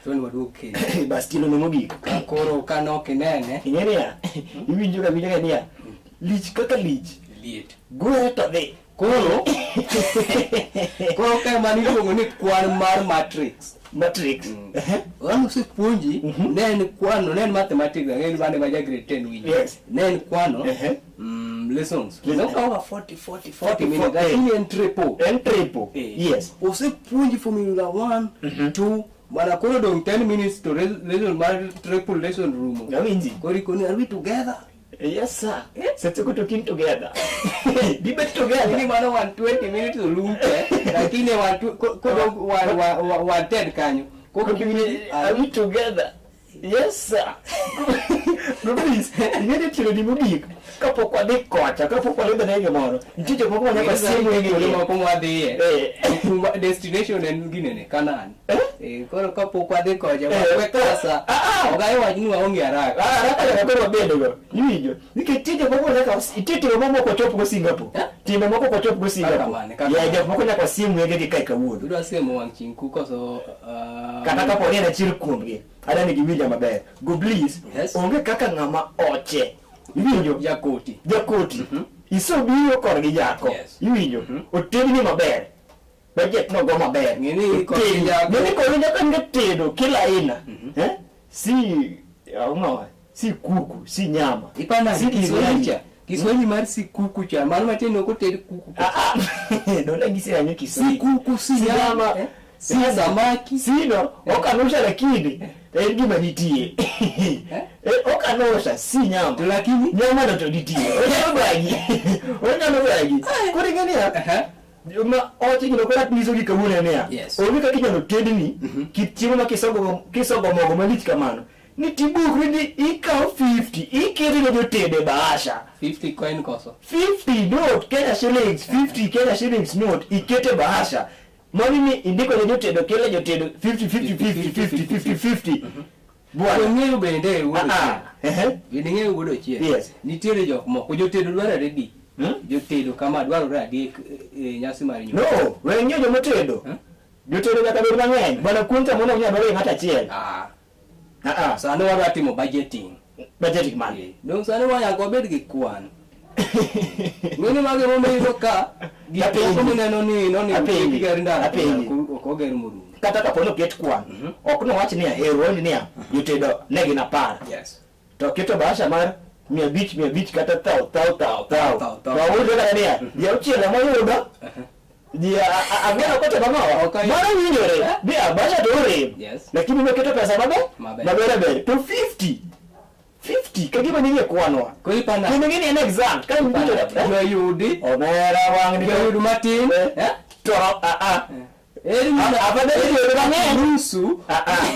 S2: Thuon waduog kendo.
S1: Bas tielo no mogik.
S2: Ka koro ka nok inene,
S1: Ing'e niya, iwinjo ka winjo ka niya, lich kaka lich,
S2: liet.
S1: gwere to dhi.
S2: Koro koro ka ema niluongo ni kwan mar matrix.
S1: Matrix.
S2: Wan osepuonji, ne en kwano, ne en mathematics, ang'e ni mane ma ja grade 10 winjo.
S1: Yes.
S2: Ne en kwano,
S1: Ehe.
S2: Lessons.
S1: Lesson.
S2: Nokawa 40 40 40 minutes.
S1: Eh.
S2: Lakini en triple.
S1: En triple.
S2: Eh.
S1: Yes.
S2: Osepuonji formula 1, 2, mana koro dong 10 minutes to lesson mar triple lesson rumo.
S1: Awinji.
S2: Koro ikoni are we together?
S1: Yes sir. Seche go to kin together. Be bet
S2: Lakini
S1: together.
S2: mano 120 minutes olum te, lakini kodong 110 kanyo. Koko
S1: Are we together? Yes sir. Please, ing'e tiyo ni mogik kapok wadhi kocha, kapok wadhi ne gimoro. Nitie jok moko ma nyaka siem wengegi.
S2: Kuonde moko mwadhiye.
S1: Eh.
S2: Kuma destination en ginene, Canaan.
S1: Eh?
S2: Eh, koro kapok wadhi kocha,
S1: Eh.
S2: we kasa.
S1: Ah, ah.
S2: Ok awach ni waonge haraka.
S1: Ah, haraka nyaka koro wabedgo. Iwinjo? Nikech nitie jok moko nyaka nitie timbe moko mok wachopgo Singapore.
S2: Eh?
S1: Timbe moko ok wachopgo
S2: Kaka
S1: Singapore.
S2: mane, kaka
S1: Ya
S2: mane?
S1: jok moko nyaka siem wengegi kae kawuono.
S2: Idwa siemo wang' chieng' ku koso
S1: Kata kapo ni en achiel kuomgi, adwa ni giwinja maber. Go please,
S2: Yes.
S1: onge kaka ng'ama oche. Iwinjo?
S2: Jakoti.
S1: Jakoti. Isobiro korgi jako.
S2: Yes.
S1: Iwinjo? Otedni maber. Budget nogo maber.
S2: Ng'e ni korgi
S1: Otedi.
S2: jako-
S1: Ng'e ni korgi jako en tedo kila aina. Eh? Si ang'o? Si kuku, si nyama.
S2: Ipanda
S1: si
S2: Kiswahili
S1: biryani.
S2: cha. Kiswahili mar sikuku cha. Mano matin ok oted kuku.
S1: Ah, ah. Dona gise yanyo Kiswahili.
S2: Sikuku si nyama.
S1: Eh?
S2: Si samaki.
S1: Sino, okanusha lakini en gima nitie.
S2: Eh?
S1: Eh, okanusha si nyama.
S2: To lakini
S1: Nyama no to nitie. Onyalo bagi. Onyalo bagi. Koro ing'e niya,
S2: Aha.
S1: ma oche gino koro nyisogi kawuono niya.
S2: Yes.
S1: Onge kaka inyalo tedni kit chiemo ma kisogo kisogo mogo malich kamano. Ni tibukri ni ikawo 50 iketo ne jotedo e bahasha.
S2: 50 coin koso.
S1: 50 note Kenya shillings 50 Kenya shillings note ikete bahasha mano ni indiko ne jotedo kila jotedo 50 50 50 50 50 50 bwana
S2: Ong'eyo bende wuod
S1: ah ah
S2: Ochieng.
S1: ehe
S2: Bende ing'eyo wuod Ochieng.
S1: Yes.
S2: Nitiere jok moko jotedo dwarore di.
S1: Hmm?
S2: Jotedo kama dwarore adek e nyasi mar nyuol.
S1: no we ng'iyo jomotedo
S2: Hmm?
S1: jotedo nyaka bed mang'eny bwana kuom mondo nyalo dwaro ng'ato achiel
S2: Ah.
S1: ah ah
S2: Sani wadwa timo budgeting.
S1: budgeting man
S2: Eh, Dong sani wanyaka wabed gi kwan. Ng'eni mago emomiyo iyudo ka gik
S1: Apenji.
S2: moko mineno ni nonego
S1: Apenji.
S2: oket gar ndara to
S1: Apenji.
S2: ok oger morumo.
S1: kata kapo ni oket kwan ok nowach niya ero wach niya jotedo ne gin apar
S2: Yes.
S1: to keto bahasha mar 500 500 kata tao tao tao tao
S2: Tao, tao.
S1: to uyudo kata niya ji auchiel ema oyudo ji ang'wen ok otemo ang'owa
S2: Ok oyudo.
S1: mano winjore ni a bahasha to orem
S2: Yes.
S1: lakini noketo pesa maber
S2: Maber.
S1: maber aber to 50 50 ka gima nie kwanwa
S2: Koro ipanda.
S1: kendo gini en exact ka iwinjo
S2: Joyudi.
S1: omera wang' ni
S2: Joyud matin.
S1: Eh.
S2: Eh?
S1: to a a
S2: Eri
S1: Ah, afadhali joyud mang'eny.
S2: Nusu.
S1: Ah, ah.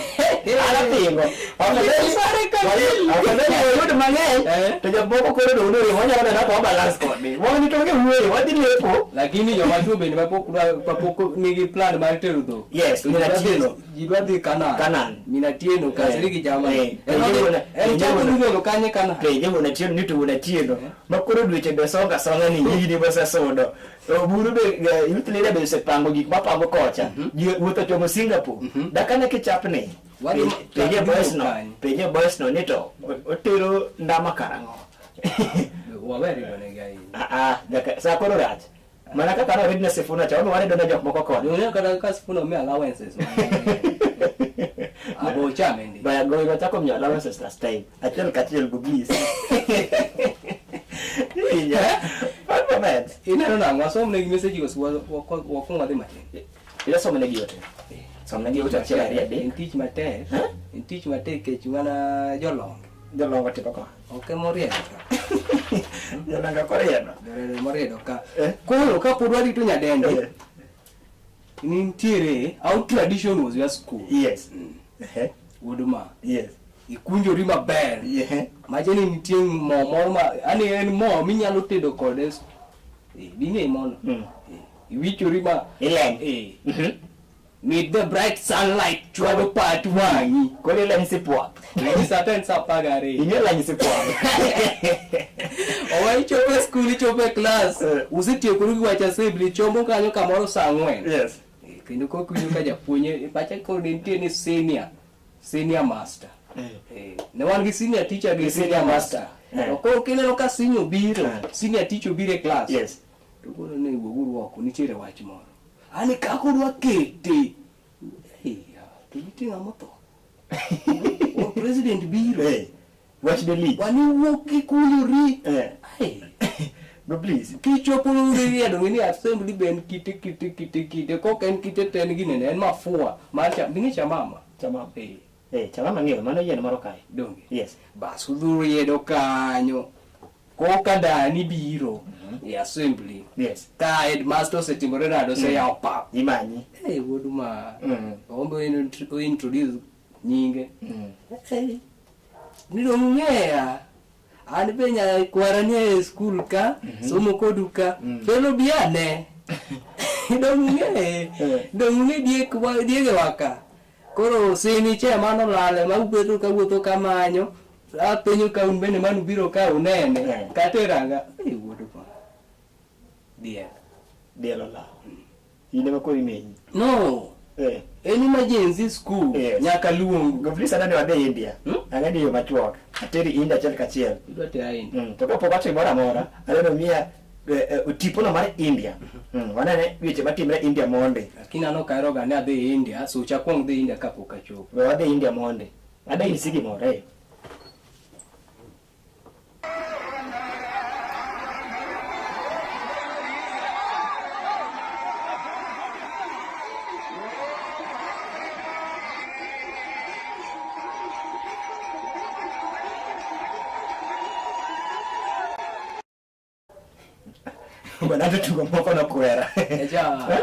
S1: An apingo. Afadhali
S2: Sare kamili.
S1: afadhali wayud mang'eny
S2: Eh.
S1: to jok moko koro dong' nori wanyalo neno kaka wabalance kode. Wang' ni to onge wuoyo, wadhi lepo.
S2: Lakini joma chwo bende mapok mapok nigi plan mar tero dhok.
S1: Yes,
S2: To ji dwa dhi-
S1: Minatieno.
S2: Ji dwa dhi Canaan.
S1: Canaan.
S2: Minatieno kasri gi jama.
S1: Eh.
S2: En
S1: Penje
S2: en chako
S1: wuon-
S2: minyuolo kanye Canaan.
S1: Penje wuon Atieno ni to wuon Atieno ma koro dweche be songa songa ni higni mosesudo. Oburu be youth leader be osepango gik mapango kocha. Ji wuoth ochomo Singapore. Dakane kichapni.
S2: Wadhi ma-
S1: Penje
S2: wadhi
S1: boys no,
S2: kanye?
S1: penje boys no ni to otero ndama karang'o.
S2: Wawer idonegi ahinya.
S1: Ah, ah, nyaka sa koro rach. Mana kaka norid ne Sifuna cha, wamiwa ne jok moko koni.
S2: Donge kata ka Sifuna omi allowances. Abo chame ndi.
S1: Baya gowi wachako miyo allowances last time. Achiel kachiel go please. Iwinjo? One moment.
S2: Ineno nang'o? Asom negi message go wakwong wadhi matin.
S1: Ila somo negi yote. Som negi yote achiel ariyo
S2: En
S1: adek.
S2: tich matek.
S1: Eh?
S2: En tich matek kech mana jolonge.
S1: Jolongo tipo ko.
S2: Ok emoriedo ka.
S1: Jolongo koriedo.
S2: Jolongo emoriedo ka.
S1: Eh?
S2: Koro kapod warito nyadendi,
S1: Eh.
S2: nitiere our tradition was your school.
S1: Yes. Eh.
S2: Wuod ma.
S1: Yes.
S2: Ikunjori maber.
S1: Yeah.
S2: Mache ni nitie mo moro ma ani en mo minyalo tedo kode. Eh, ding'e mono. Eh, iwichori ma
S1: Ileny.
S2: Eh. With the bright sunlight chwado pat wang'i.
S1: Koro ileny sipwap.
S2: Leny sa ten sa apar gariyo.
S1: Ing'e leny sipwap.
S2: Owa ichopo e skul ichopo e klas.
S1: Eh.
S2: Usetiekuru gi wach assembly chomo kanyo kamoro sa ang'wen.
S1: Yes.
S2: Eh, Kendo kok winjo ka japuonj e pacha koro ne nitie ni senior senior master. Eh, ne wan gi senior teacher gi senior master.
S1: Eh.
S2: To koro kineno ka senior obiro,
S1: Eh.
S2: senior teacher obiro e klas.
S1: Yes.
S2: To koro ne wuoguru oko nitiere wach moro. Ani kaka udwa kete. Eh, to nitie ng'ama otho. O president biro.
S1: Eh. Wach de lich.
S2: Wani wuok gikunyori.
S1: Eh.
S2: Ai.
S1: Go please.
S2: Kichopo uriedo ng'e ni assembly be en kite kite kite kite kok en kite to en ginene en mafua mar cha bing'e chamama.
S1: Chamama.
S2: Eh.
S1: Eh, chamama ng'eyo mano yien moro kae.
S2: Donge.
S1: Yes.
S2: Bas udhuriedo kanyo. Koka dani biro e assembly.
S1: Yes.
S2: Ka headmaster osetimore nade oseyawo pap.
S1: Imanyi.
S2: Eh, wuod ma.
S1: Mm.
S2: Ombe o introduce nyinge.
S1: Mm.
S2: Eh, Ni dong ung'eya. An be nyakwara ni e skul ka, somo kodu ka. Felo bi ane. Dong ung'e.
S1: Eh.
S2: Dong ung'e diek wa diegewa ka. Koro sini che mano lale ma ubedo ka wuotho kamanyo. Apenjo ka un bende manu biro ka unene.
S1: Eh.
S2: Kata e ranga. Eh, wuod ma. Diel.
S1: Diel olal. In ema koro imenyi.
S2: No.
S1: Eh.
S2: En emergency school.
S1: Yes.
S2: Nyaka luongu.
S1: Go please adani wadhi India.
S2: Hmm?
S1: Ang'e ni yo machuok. Ateri India achiel kachiel.
S2: Idwa tera India.
S1: To kapok watimo gimoro amora, aneno miya tipo no mar India. Wanene weche matimre India monde.
S2: Lakini an ok aheroga ni adhi India, sucha akwong dhi India kapok achopo.
S1: We wadhi India monde. Adwa nyisi gimoro eh. Bwana hata tugo moko nokwera.
S2: Echa.
S1: Eh?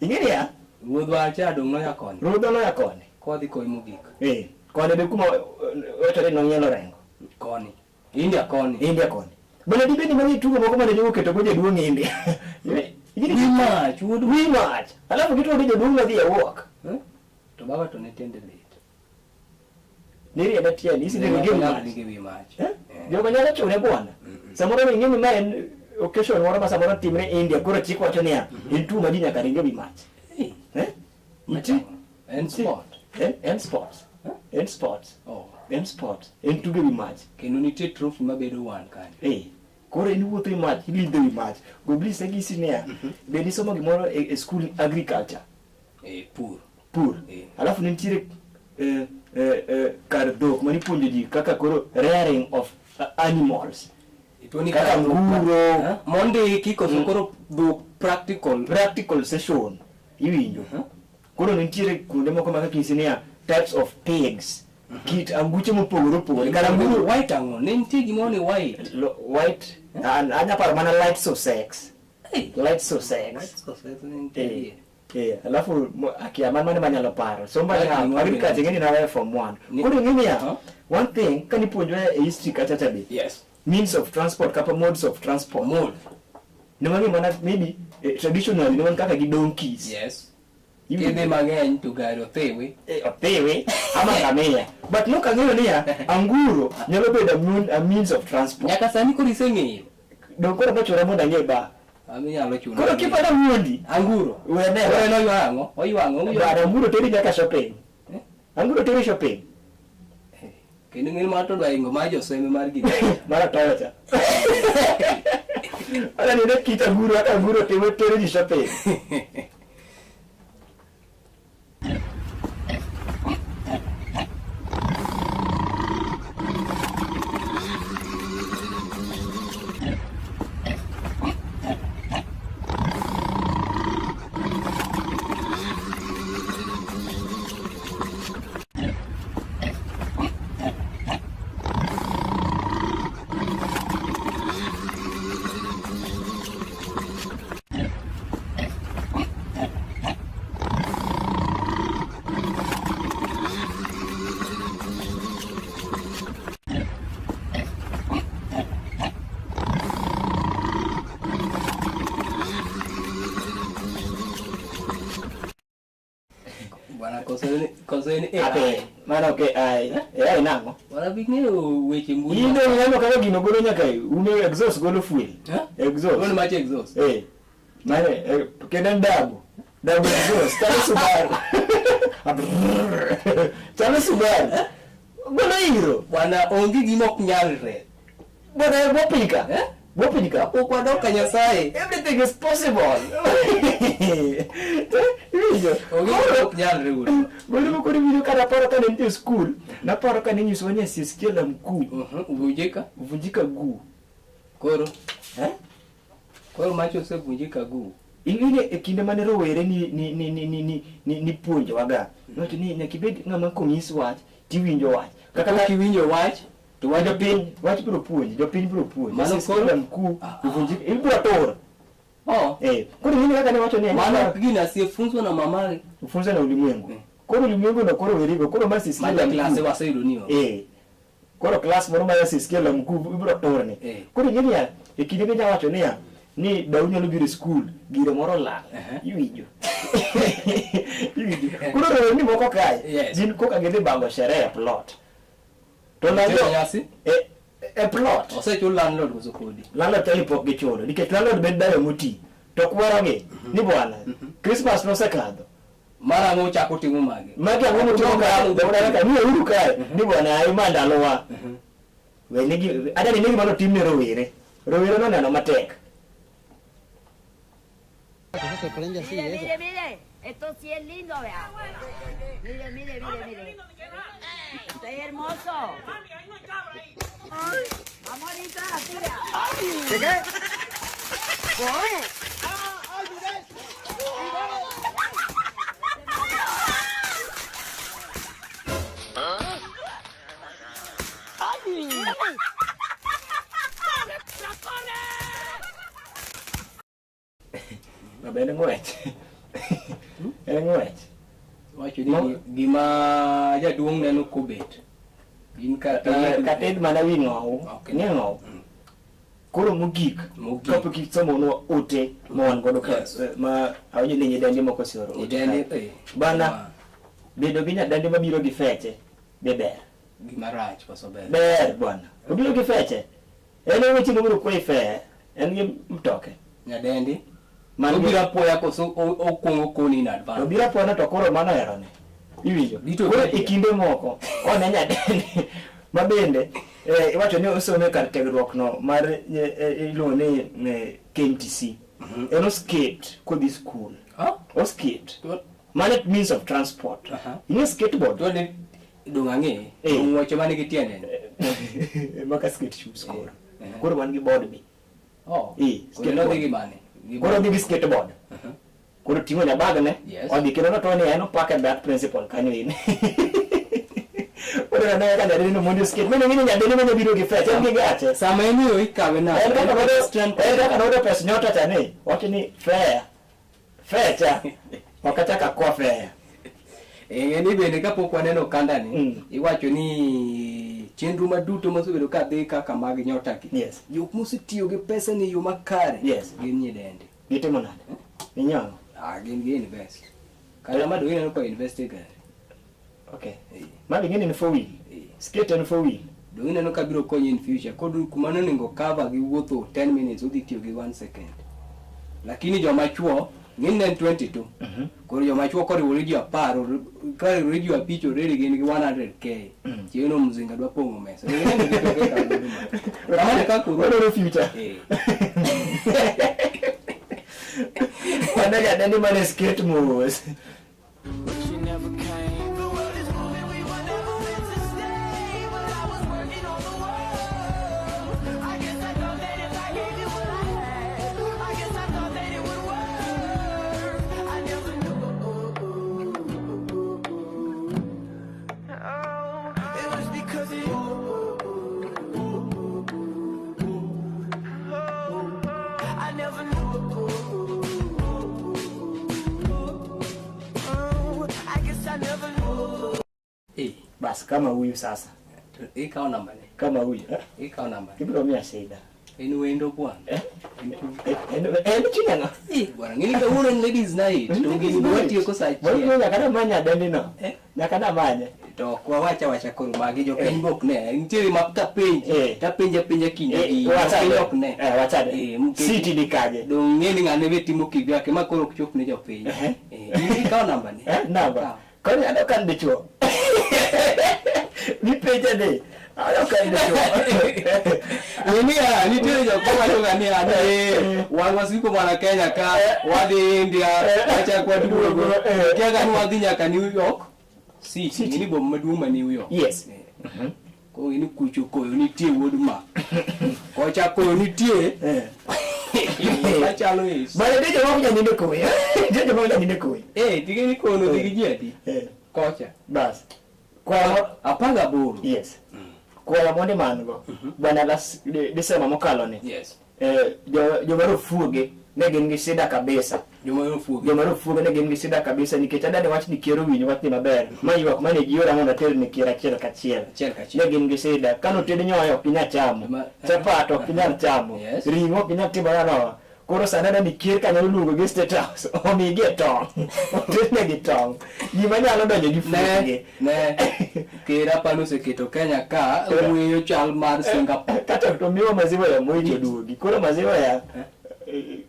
S1: Ing'e niya,
S2: Ruodhwa cha dong' noya koni.
S1: ruodhwa noya koni.
S2: Kodhi koi mogik.
S1: Eh, koni be kuma wachore ni nong'ielo orengo.
S2: Koni. India koni.
S1: India koni. Bwana dibed ni magi tugo moko mane jogo oketo go jaduong' India.
S2: Wi mach, wuod
S1: Wi mach. Alafu gitugo gi jaduong' madhi e walk.
S2: Eh? To baba to ne tiende lit.
S1: Niriembe tiende, isi
S2: Ne
S1: ringo
S2: ok
S1: gi
S2: onyal
S1: mach.
S2: ringo e wi mach.
S1: Eh?
S2: Eh.
S1: Jogo nyalo chune bwana. Samoro ing'e ni ma en occasion moro ma samoro timre India koro chik wacho niya, en tuo ma ji nyaka ring e wi mach.
S2: Eh,
S1: Eh? Nitie?
S2: En sport.
S1: En, en sports. En sports.
S2: Oh.
S1: En sports. En tugo e wi mach.
S2: Kendo nitie trophy mabedo wan kanyo.
S1: Eh. Koro in iwuotho e mach, ilidho e wi mach. Goblis agisi niya, be nisomo gimoro e, e school agriculture?
S2: Eh, pur.
S1: Pur.
S2: Eh.
S1: Alafu nitiere eh, eh, eh, kar dhok manipuonjo ji kaka koro rearing of animals.
S2: Ituoni
S1: Kaka
S2: kar dhok ma-
S1: nguro.
S2: Eh? Mondiki koso koro dhok practical.
S1: Practical session. Iwinjo. Koro nitiere kuonde moko ma kaka inyisi niya, types of pigs. Kit anguche mopogore opogore. Kar anguro
S2: White ang'o? Ne nitie gimoro ni white.
S1: White an anya paro mana light sussex.
S2: Hey.
S1: Light sussex.
S2: White sausage ne
S1: Eh,
S2: nitie.
S1: eh, alafu akia man mane manyalo paro. Somba
S2: White
S1: na
S2: ni
S1: agriculture ng'eni naweyo form 1. Koro ing'e niya,
S2: Huh?
S1: one thing kanipuonjwa e history kacha cha be.
S2: Yes.
S1: Means of transport kata modes of transport.
S2: Mode.
S1: Ne wang'e mana maybe traditionally ne wan kaka gi donkeys.
S2: Yes.
S1: Iwinjo?
S2: Kidhi mang'eny to gari othiwi.
S1: Eh, othiwi ama ngamia. But nok ang'eyo niya, anguro nyalo bedo a means of transport.
S2: Nyaka sani koro iseng'eyo.
S1: Dong koro nochuna mondo ang'e ba.
S2: Ami nyalo chuno.
S1: Koro kiparo wuondi.
S2: Anguro.
S1: Wene.
S2: Koro en oywang'o. Oywang'o.
S1: But anguro teri nyaka shopping.
S2: Eh?
S1: Anguro teri shopping.
S2: Kendo ng'eni mar to dwa ingo mar joseme mar gini.
S1: Mar atoyo cha. Ala ni ne kit anguro kaka anguro timo tero ji shopping.
S2: Bwana koso en AI.
S1: Ate, mano ok AI. AI nang'o?
S2: Bwana bi ng'eyo weche mbui.
S1: In be ineno kaka gino golo nyaka ume exhaust golo fuel.
S2: Eh?
S1: Exhaust.
S2: Golo macho exhaust.
S1: Eh. Mane kendo en dabu. Dabu exhaust. Chalo Subaru. Chalo Subaru. Golo iro.
S2: Bwana onge gima ok nyalre.
S1: Bwana bopika.
S2: Eh?
S1: Bopika.
S2: Kapok wadok ka Nyasaye.
S1: Everything is possible. Iwinjo?
S2: Onge gima ok nyalre wuod.
S1: Golo koro iwinjo ka naparo kane nitie skul, naparo kane inyisowa ni asiyesikia la mkuu
S2: Uvunjika.
S1: vunjika guu.
S2: Koro
S1: Eh?
S2: Koro macho osevunjika gu.
S1: Ing'e e kinde mane rowere ni ni ni ni ni ni ni ni puonjowaga. Nowacho ni nyaka ibed ng'ama konyis wach tiwinjo wach.
S2: Kaka
S1: Kaka
S2: kiwinjo wach
S1: to wach jopiny wach biro puonji, jopiny biro puonji.
S2: Mano
S1: Sisi
S2: koro-
S1: kila mkuu
S2: Ah, ah.
S1: uvunjika, ibiro tur.
S2: Oh.
S1: Eh, koro ing'e kaka ne wacho ni
S2: Mano ok gini asiyefunzwa na mamae.
S1: ufunze na ulimwengu. Koro ulimwengu no koro werigo, koro ma sisi
S2: Mano klase waseyudo ni onge.
S1: Eh. Koro klas moro ma asisikia la mkuu ibiro turni.
S2: Eh.
S1: Koro ing'e niya, e kinde minya wacho niya, ni dau nyalo biro e skul, gire moro olal. Iwinjo. Iwinjo. Koro rowerni moko kae,
S2: Yes.
S1: gin koka gidhi bango sherehe e plot. To
S2: Tero
S1: landlord
S2: nyasi?
S1: e, e plot.
S2: Osechul landlord koso kodi.
S1: Landlord teli pok gichulo nikech landlord bed dayo moti. To kwerogi ni bwana, Christmas nosekadho.
S2: Mara ang'o uchako timo magi?
S1: Magi ang'o mutimo kae? Ka ni uru kae ni bwana ai ma ndalowa. We nigi adani nigi mano timne rowere. Rowere noneno matek.
S8: Mire, mire, mire. Esto sí es lindo, vea. Mire, mire, mire, mire. Esto es hermoso. Vamos ahorita, así, vea.
S1: Baba en ng'wech. En ng'wech.
S2: Wacho ni gima jaduong' neno kobet. Gin kata
S1: Kata en mana wi ng'owu.
S2: Okay.
S1: Ng'e ng'owu. Koro mogik,
S2: Mogik.
S1: kapok isomonwa ote ma wan godo ka
S2: Yes.
S1: ma awinjo ni nyidendi moko oseoro ote
S2: Nyidendi,
S1: kae.
S2: eh.
S1: Bana,
S2: Ma-
S1: bedo gi nyadendi mabiro gi feche be ber.
S2: Gima rach koso ber.
S1: Ber bwana. Obiro gi feche. En e weche mobiro kwayi fare. En gi mtoke.
S2: Nyadendi.
S1: Man gi-
S2: Obiro apoya koso okwongo koni in advance.
S1: Obiro apoya to koro mano oherone. Iwinjo?
S2: Rito
S1: Koro
S2: obiro.
S1: e kinde moko one nyadendi ma bende iwacho ni osomo e kar tiegruok no mar iluongo ni KMTC. En oskate kodhi skul.
S2: Ah?
S1: Oskate.
S2: To-
S1: Mano means of transport.
S2: Aha.
S1: Ing'e skateboard?
S2: To ni dong' ang'e.
S1: Eh.
S2: Dong' wuoche manigi tiende ni.
S1: Maka skate shoes koro.
S2: Eh.
S1: Koro wan gi board be.
S2: Oh.
S1: Eh,
S2: Koro nodhi gi mane? Gi
S1: Koro odhi gi skateboard. Koro ting'o nyabagne.
S2: Yes.
S1: Odhi kendo noto ni en opake that principal kanyo in. Koro neno ka nyadendi no mondo skate. Mano ng'e ni nyadendi mane biro gi fetch en gi gache.
S2: Sama en yo ikawe nade?
S1: En kaka nodo
S2: Strength.
S1: en kaka nodo pes nyota cha ni. Wacho ni fair. Fair cha. Ok achak akwa fair.
S2: Eh, ni bende kapok waneno okanda ni, iwacho ni chenro maduto mosebedo ka dhi kaka mag nyota gi.
S1: Yes.
S2: Jok mosetiyo gi pesa ni e yo makare.
S1: Yes.
S2: Gin nyidendi.
S1: Gitimo nade? Inyalo.
S2: Ah, gin gi invest. Kata ma dong ineno ka invest e gari.
S1: Okay. Mano ing'e ni en four wheel.
S2: Eh.
S1: Skate en four wheel.
S2: Dong ineno ka biro konyi in future. Kod kuma nonego cover gi wuotho 10 minutes udhi tiyo gi 1 second. Lakini joma chuo ng'eny ne en 22. Koro joma chuo koriwore ji 10, koriwore ji 5 already gin gi 100k. Chieng' no mzinga dwa pong'o mesa. Dong ineno gi toke ka wuod ma. Kamano e kaka uru.
S1: Wadwaro future.
S2: Eh.
S1: Wane nyadendi mane skate mos.
S2: Eh,
S1: Bas kama huyu sasa.
S2: to ikawo namba ne.
S1: Kama huyu. Eh?
S2: Ikawo namba ne.
S1: Ibiro miya shida.
S2: En wendo bwana.
S1: Eh? En en chunya no.
S2: Eh, bwana ng'eni kawuono en ladies night. To gini watieko saa achiel.
S1: Bwana nyaka namany nyadendi no.
S2: Eh?
S1: Nyaka namanye.
S2: To ok wawacha wacha koro magi jopiny bok ne. Nitiere ma kapenji.
S1: Eh.
S2: Tapenji apenja kinde
S1: Eh,
S2: gi.
S1: wachade.
S2: Jopiny ok ne.
S1: Eh, wachade.
S2: Eh, mkech-
S1: City ni kanye?
S2: Dong ng'e ni ng'ane be timo kivyake ma koro ok chop ne jopiny.
S1: Eh.
S2: Eh, in ikawo namba ne.
S1: Eh, namba.
S2: Ikawo.
S1: Koni aneno ka en dichuo. Nipenja ni. Aneno ka en dichuo.
S2: Niya, nitiere jok mawacho ga niya, ni, eh, wan wasiko mana Kenya ka, wadhi India, wachak waduogo.
S1: Eh.
S2: Kia ka ni wadhi nyaka New York City, ng'e ni boma maduong' ma New York.
S1: Yes.
S2: Eh. Koro ng'e ni kucho koyo nitie wuod ma. Kocha koyo nitie.
S1: Eh.
S2: Machalo is.
S1: Bana nitie joma ok nyal nindo koyo. Nitie joma ok nyal nindo koyo.
S2: Eh, tige ni kono dhi gi ji adi?
S1: Eh.
S2: Kocha.
S1: Bas. Kwayo
S2: 18.
S1: Yes. Kwayo mondi man go. Bana last December mokalo ni.
S2: Yes.
S1: Eh, joma rofuoge ne gin gi shida kabisa.
S2: Joma rofuoge.
S1: Joma rofuoge ne gin gi shida kabisa nikech adani wach ni ker owinjo wachni maber. Ma ywak mane giora mondo ater ne ker achiel kachiel.
S2: Achiel kachiel.
S1: Ne gin gi shida. Kane oted nyoyo ok ginyal chamo. Chapat ok ginyal chamo.
S2: Yes.
S1: Ring'o ok ginyal timo nang'o. Koro sani adani ker kanyalo luongo gi State House omigi e tong'. Otednegi tong'. Gima nyalo donjo gi fuokgi.
S2: Ne, ker apani oseketo Kenya ka ng'iyo chal mar Singapore.
S1: Kata to miwa maziwa ya Moi to duogi. Koro maziwa ya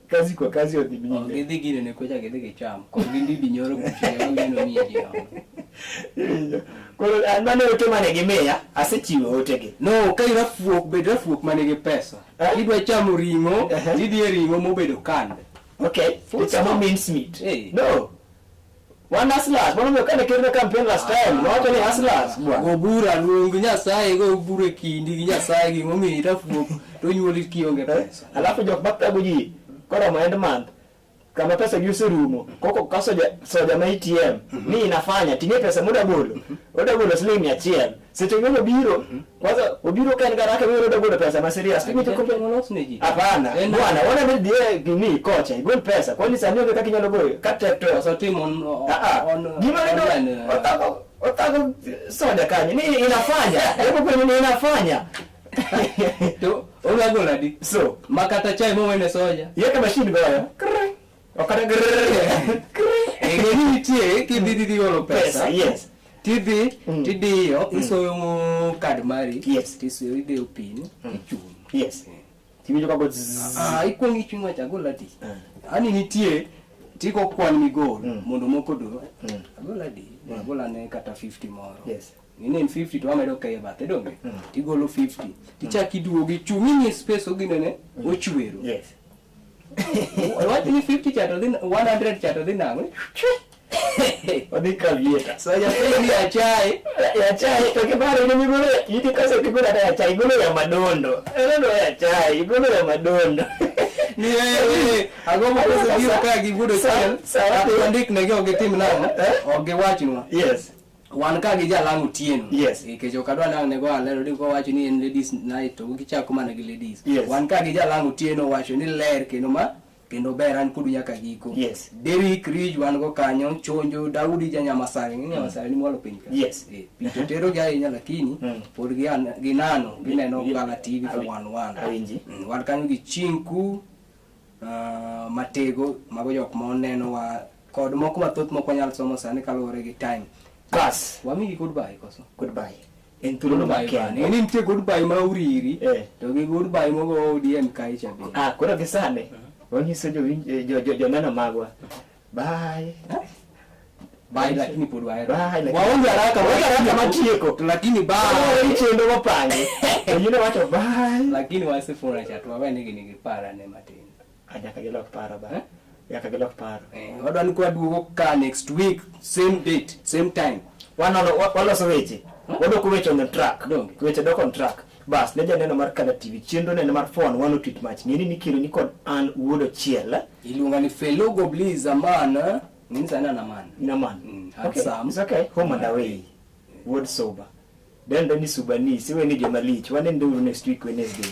S1: kazi kwa kazi odhi nyime.
S2: Gidhi ginene kocha gidhi gicham. Kod gi ndidi nyoro kucha wawinjo ni ji nono.
S1: Iwinjo. Koro an mane ote mane gimiya, asechiwo otegi.
S2: No, ka irafuok, bed rafuok manigi pesa. Idwa chamo ring'o, tidhi e ring'o mobedo canned.
S1: Okay,
S2: Full
S1: ichamo
S2: stop.
S1: mince meat.
S2: Eh.
S1: No. Wan hustlers, mano omiyo kane ker ne campaign last time, nowacho ni hustlers, bwana.
S2: Go bura luong Nyasaye, go bura e kindi gi Nyasaye gimomiyo irafuok to onyuoli kionge pesa.
S1: Alafu jok mathago ji koromo end month kama pesa gi oserumo koko ka soja, soja ma ATM ni inafanya ting'e pesa moda golo oda golo siling 100 seche go obiro kwanza obiro ka en garaka biro oda golo pesa ma serious Ting'e to
S2: Olos ne ji.
S1: hapana
S2: En-
S1: bwana wana ni dhie gini kocha igol pesa kwani sani onge kaka inyalo goyo ka tek to
S2: Koso tim on,
S1: Ah, ah.
S2: on,
S1: Gima neno
S2: online, eh,
S1: othago othago soja kanyo ni inafanya hebu kwenye ni inafanya
S2: to odwa golo adi?
S1: So
S2: Makata chai mowene soja.
S1: yeke machine goyo Krrr. Okata grrr.
S2: E ng'e ni nitie kidhi tidhi golo pesa.
S1: Pesa, yes.
S2: Tidhi tidiyo isoyo kad mari.
S1: Yes.
S2: Tisoyo idiyo pin ichung'.
S1: Yes. Tiwinjo ka go zzz.
S2: Ah, ikwong ichung' wacho agol adi. Ani nitie tiko kwan migol mondo moko odong'. Agol adi? Agol ane kata 50 moro.
S1: Yes.
S2: Ng'e ni en 50 to wamedo k e bathe donge? Tigolo 50. Tichak iduogo ichung' ing'i space oginene ochwero.
S1: Yes.
S2: Wach ni 50 cha to dhi 100 cha to dhi nang'o?
S1: Odhi kavieta.
S2: Soja penjo ni ya chai.
S1: Ya chai to kiparo ni migolo iti kose kigolo hata ya chai igolo ya madondo. Ero ya chai igolo ya madondo.
S2: Ni wewe agombo koso biro ka gi gudo chiel.
S1: Sawa.
S2: Wandik negi ok gitim nang'o? Ok giwachnwa.
S1: Yes.
S2: Wan ka gi jalang'o Otieno.
S1: Yes.
S2: Nikech ok adwa nang' nego alero ni kowacho ni en ladies night to gichako mana gi ladies.
S1: Yes.
S2: Wan ka gi jalang'o Otieno wacho ni ler kendo ma kendo ber an kodu nyaka giko.
S1: Yes.
S2: Derrick Ridge wan go kanyo, Chonjo, Daudi ja Nyamasare, ng'e Nyamasare ni mwalo piny ka.
S1: Yes.
S2: Eh, pi to tero gi ahinya lakini pod ginano, gineno Gala TV for 1-1.
S1: Awinji.
S2: Wan kanyo gi Chinku, Matego, mago jok ma onenowa kod moko mathoth mok wanyal somo sani kaluwore gi time.
S1: Bas.
S2: Wamigi goodbye koso?
S1: Goodbye. En thuolo
S2: Goodbye
S1: makende.
S2: bana. Ing'e ni nitie goodbye ma uriri
S1: Eh.
S2: to gi goodbye mogo ODM kae cha be.
S1: Ah, koro gi sani wanyiso joneno magwa. Bye.
S2: Bye lakini pod wahero.
S1: Bye, lakini-
S2: Waonge haraka
S1: Waonge haraka matieko.
S2: To lakini bye.
S1: Bye. Chenro mopangi. To yine wacho bye.
S2: Lakini wasefuna cha to wawe ni gipara ne matin.
S1: Ah, nyaka gilok paro ba.
S2: Eh?
S1: Nyaka gilok paro.
S2: Wadwa ni kwaduogo ka next week same date same time.
S1: Wanono waloso weche. Wadoko weche on the track.
S2: Donge.
S1: Weche dok on track. Bas, ne janeno mar Kala TV, chenro neno mar 411 otwit mach. Ng'eni ni kelo ni kod an wuod Ochiel.
S2: Iluonga ni Felogo Bliss Aman. Nini sana na man.
S1: Ina man. Okay.
S2: Handsome.
S1: It's okay. Home and away. Wuod Soba. Dendo ni Subanese, iwe ni joma lich. Wanende uru next week Wednesday.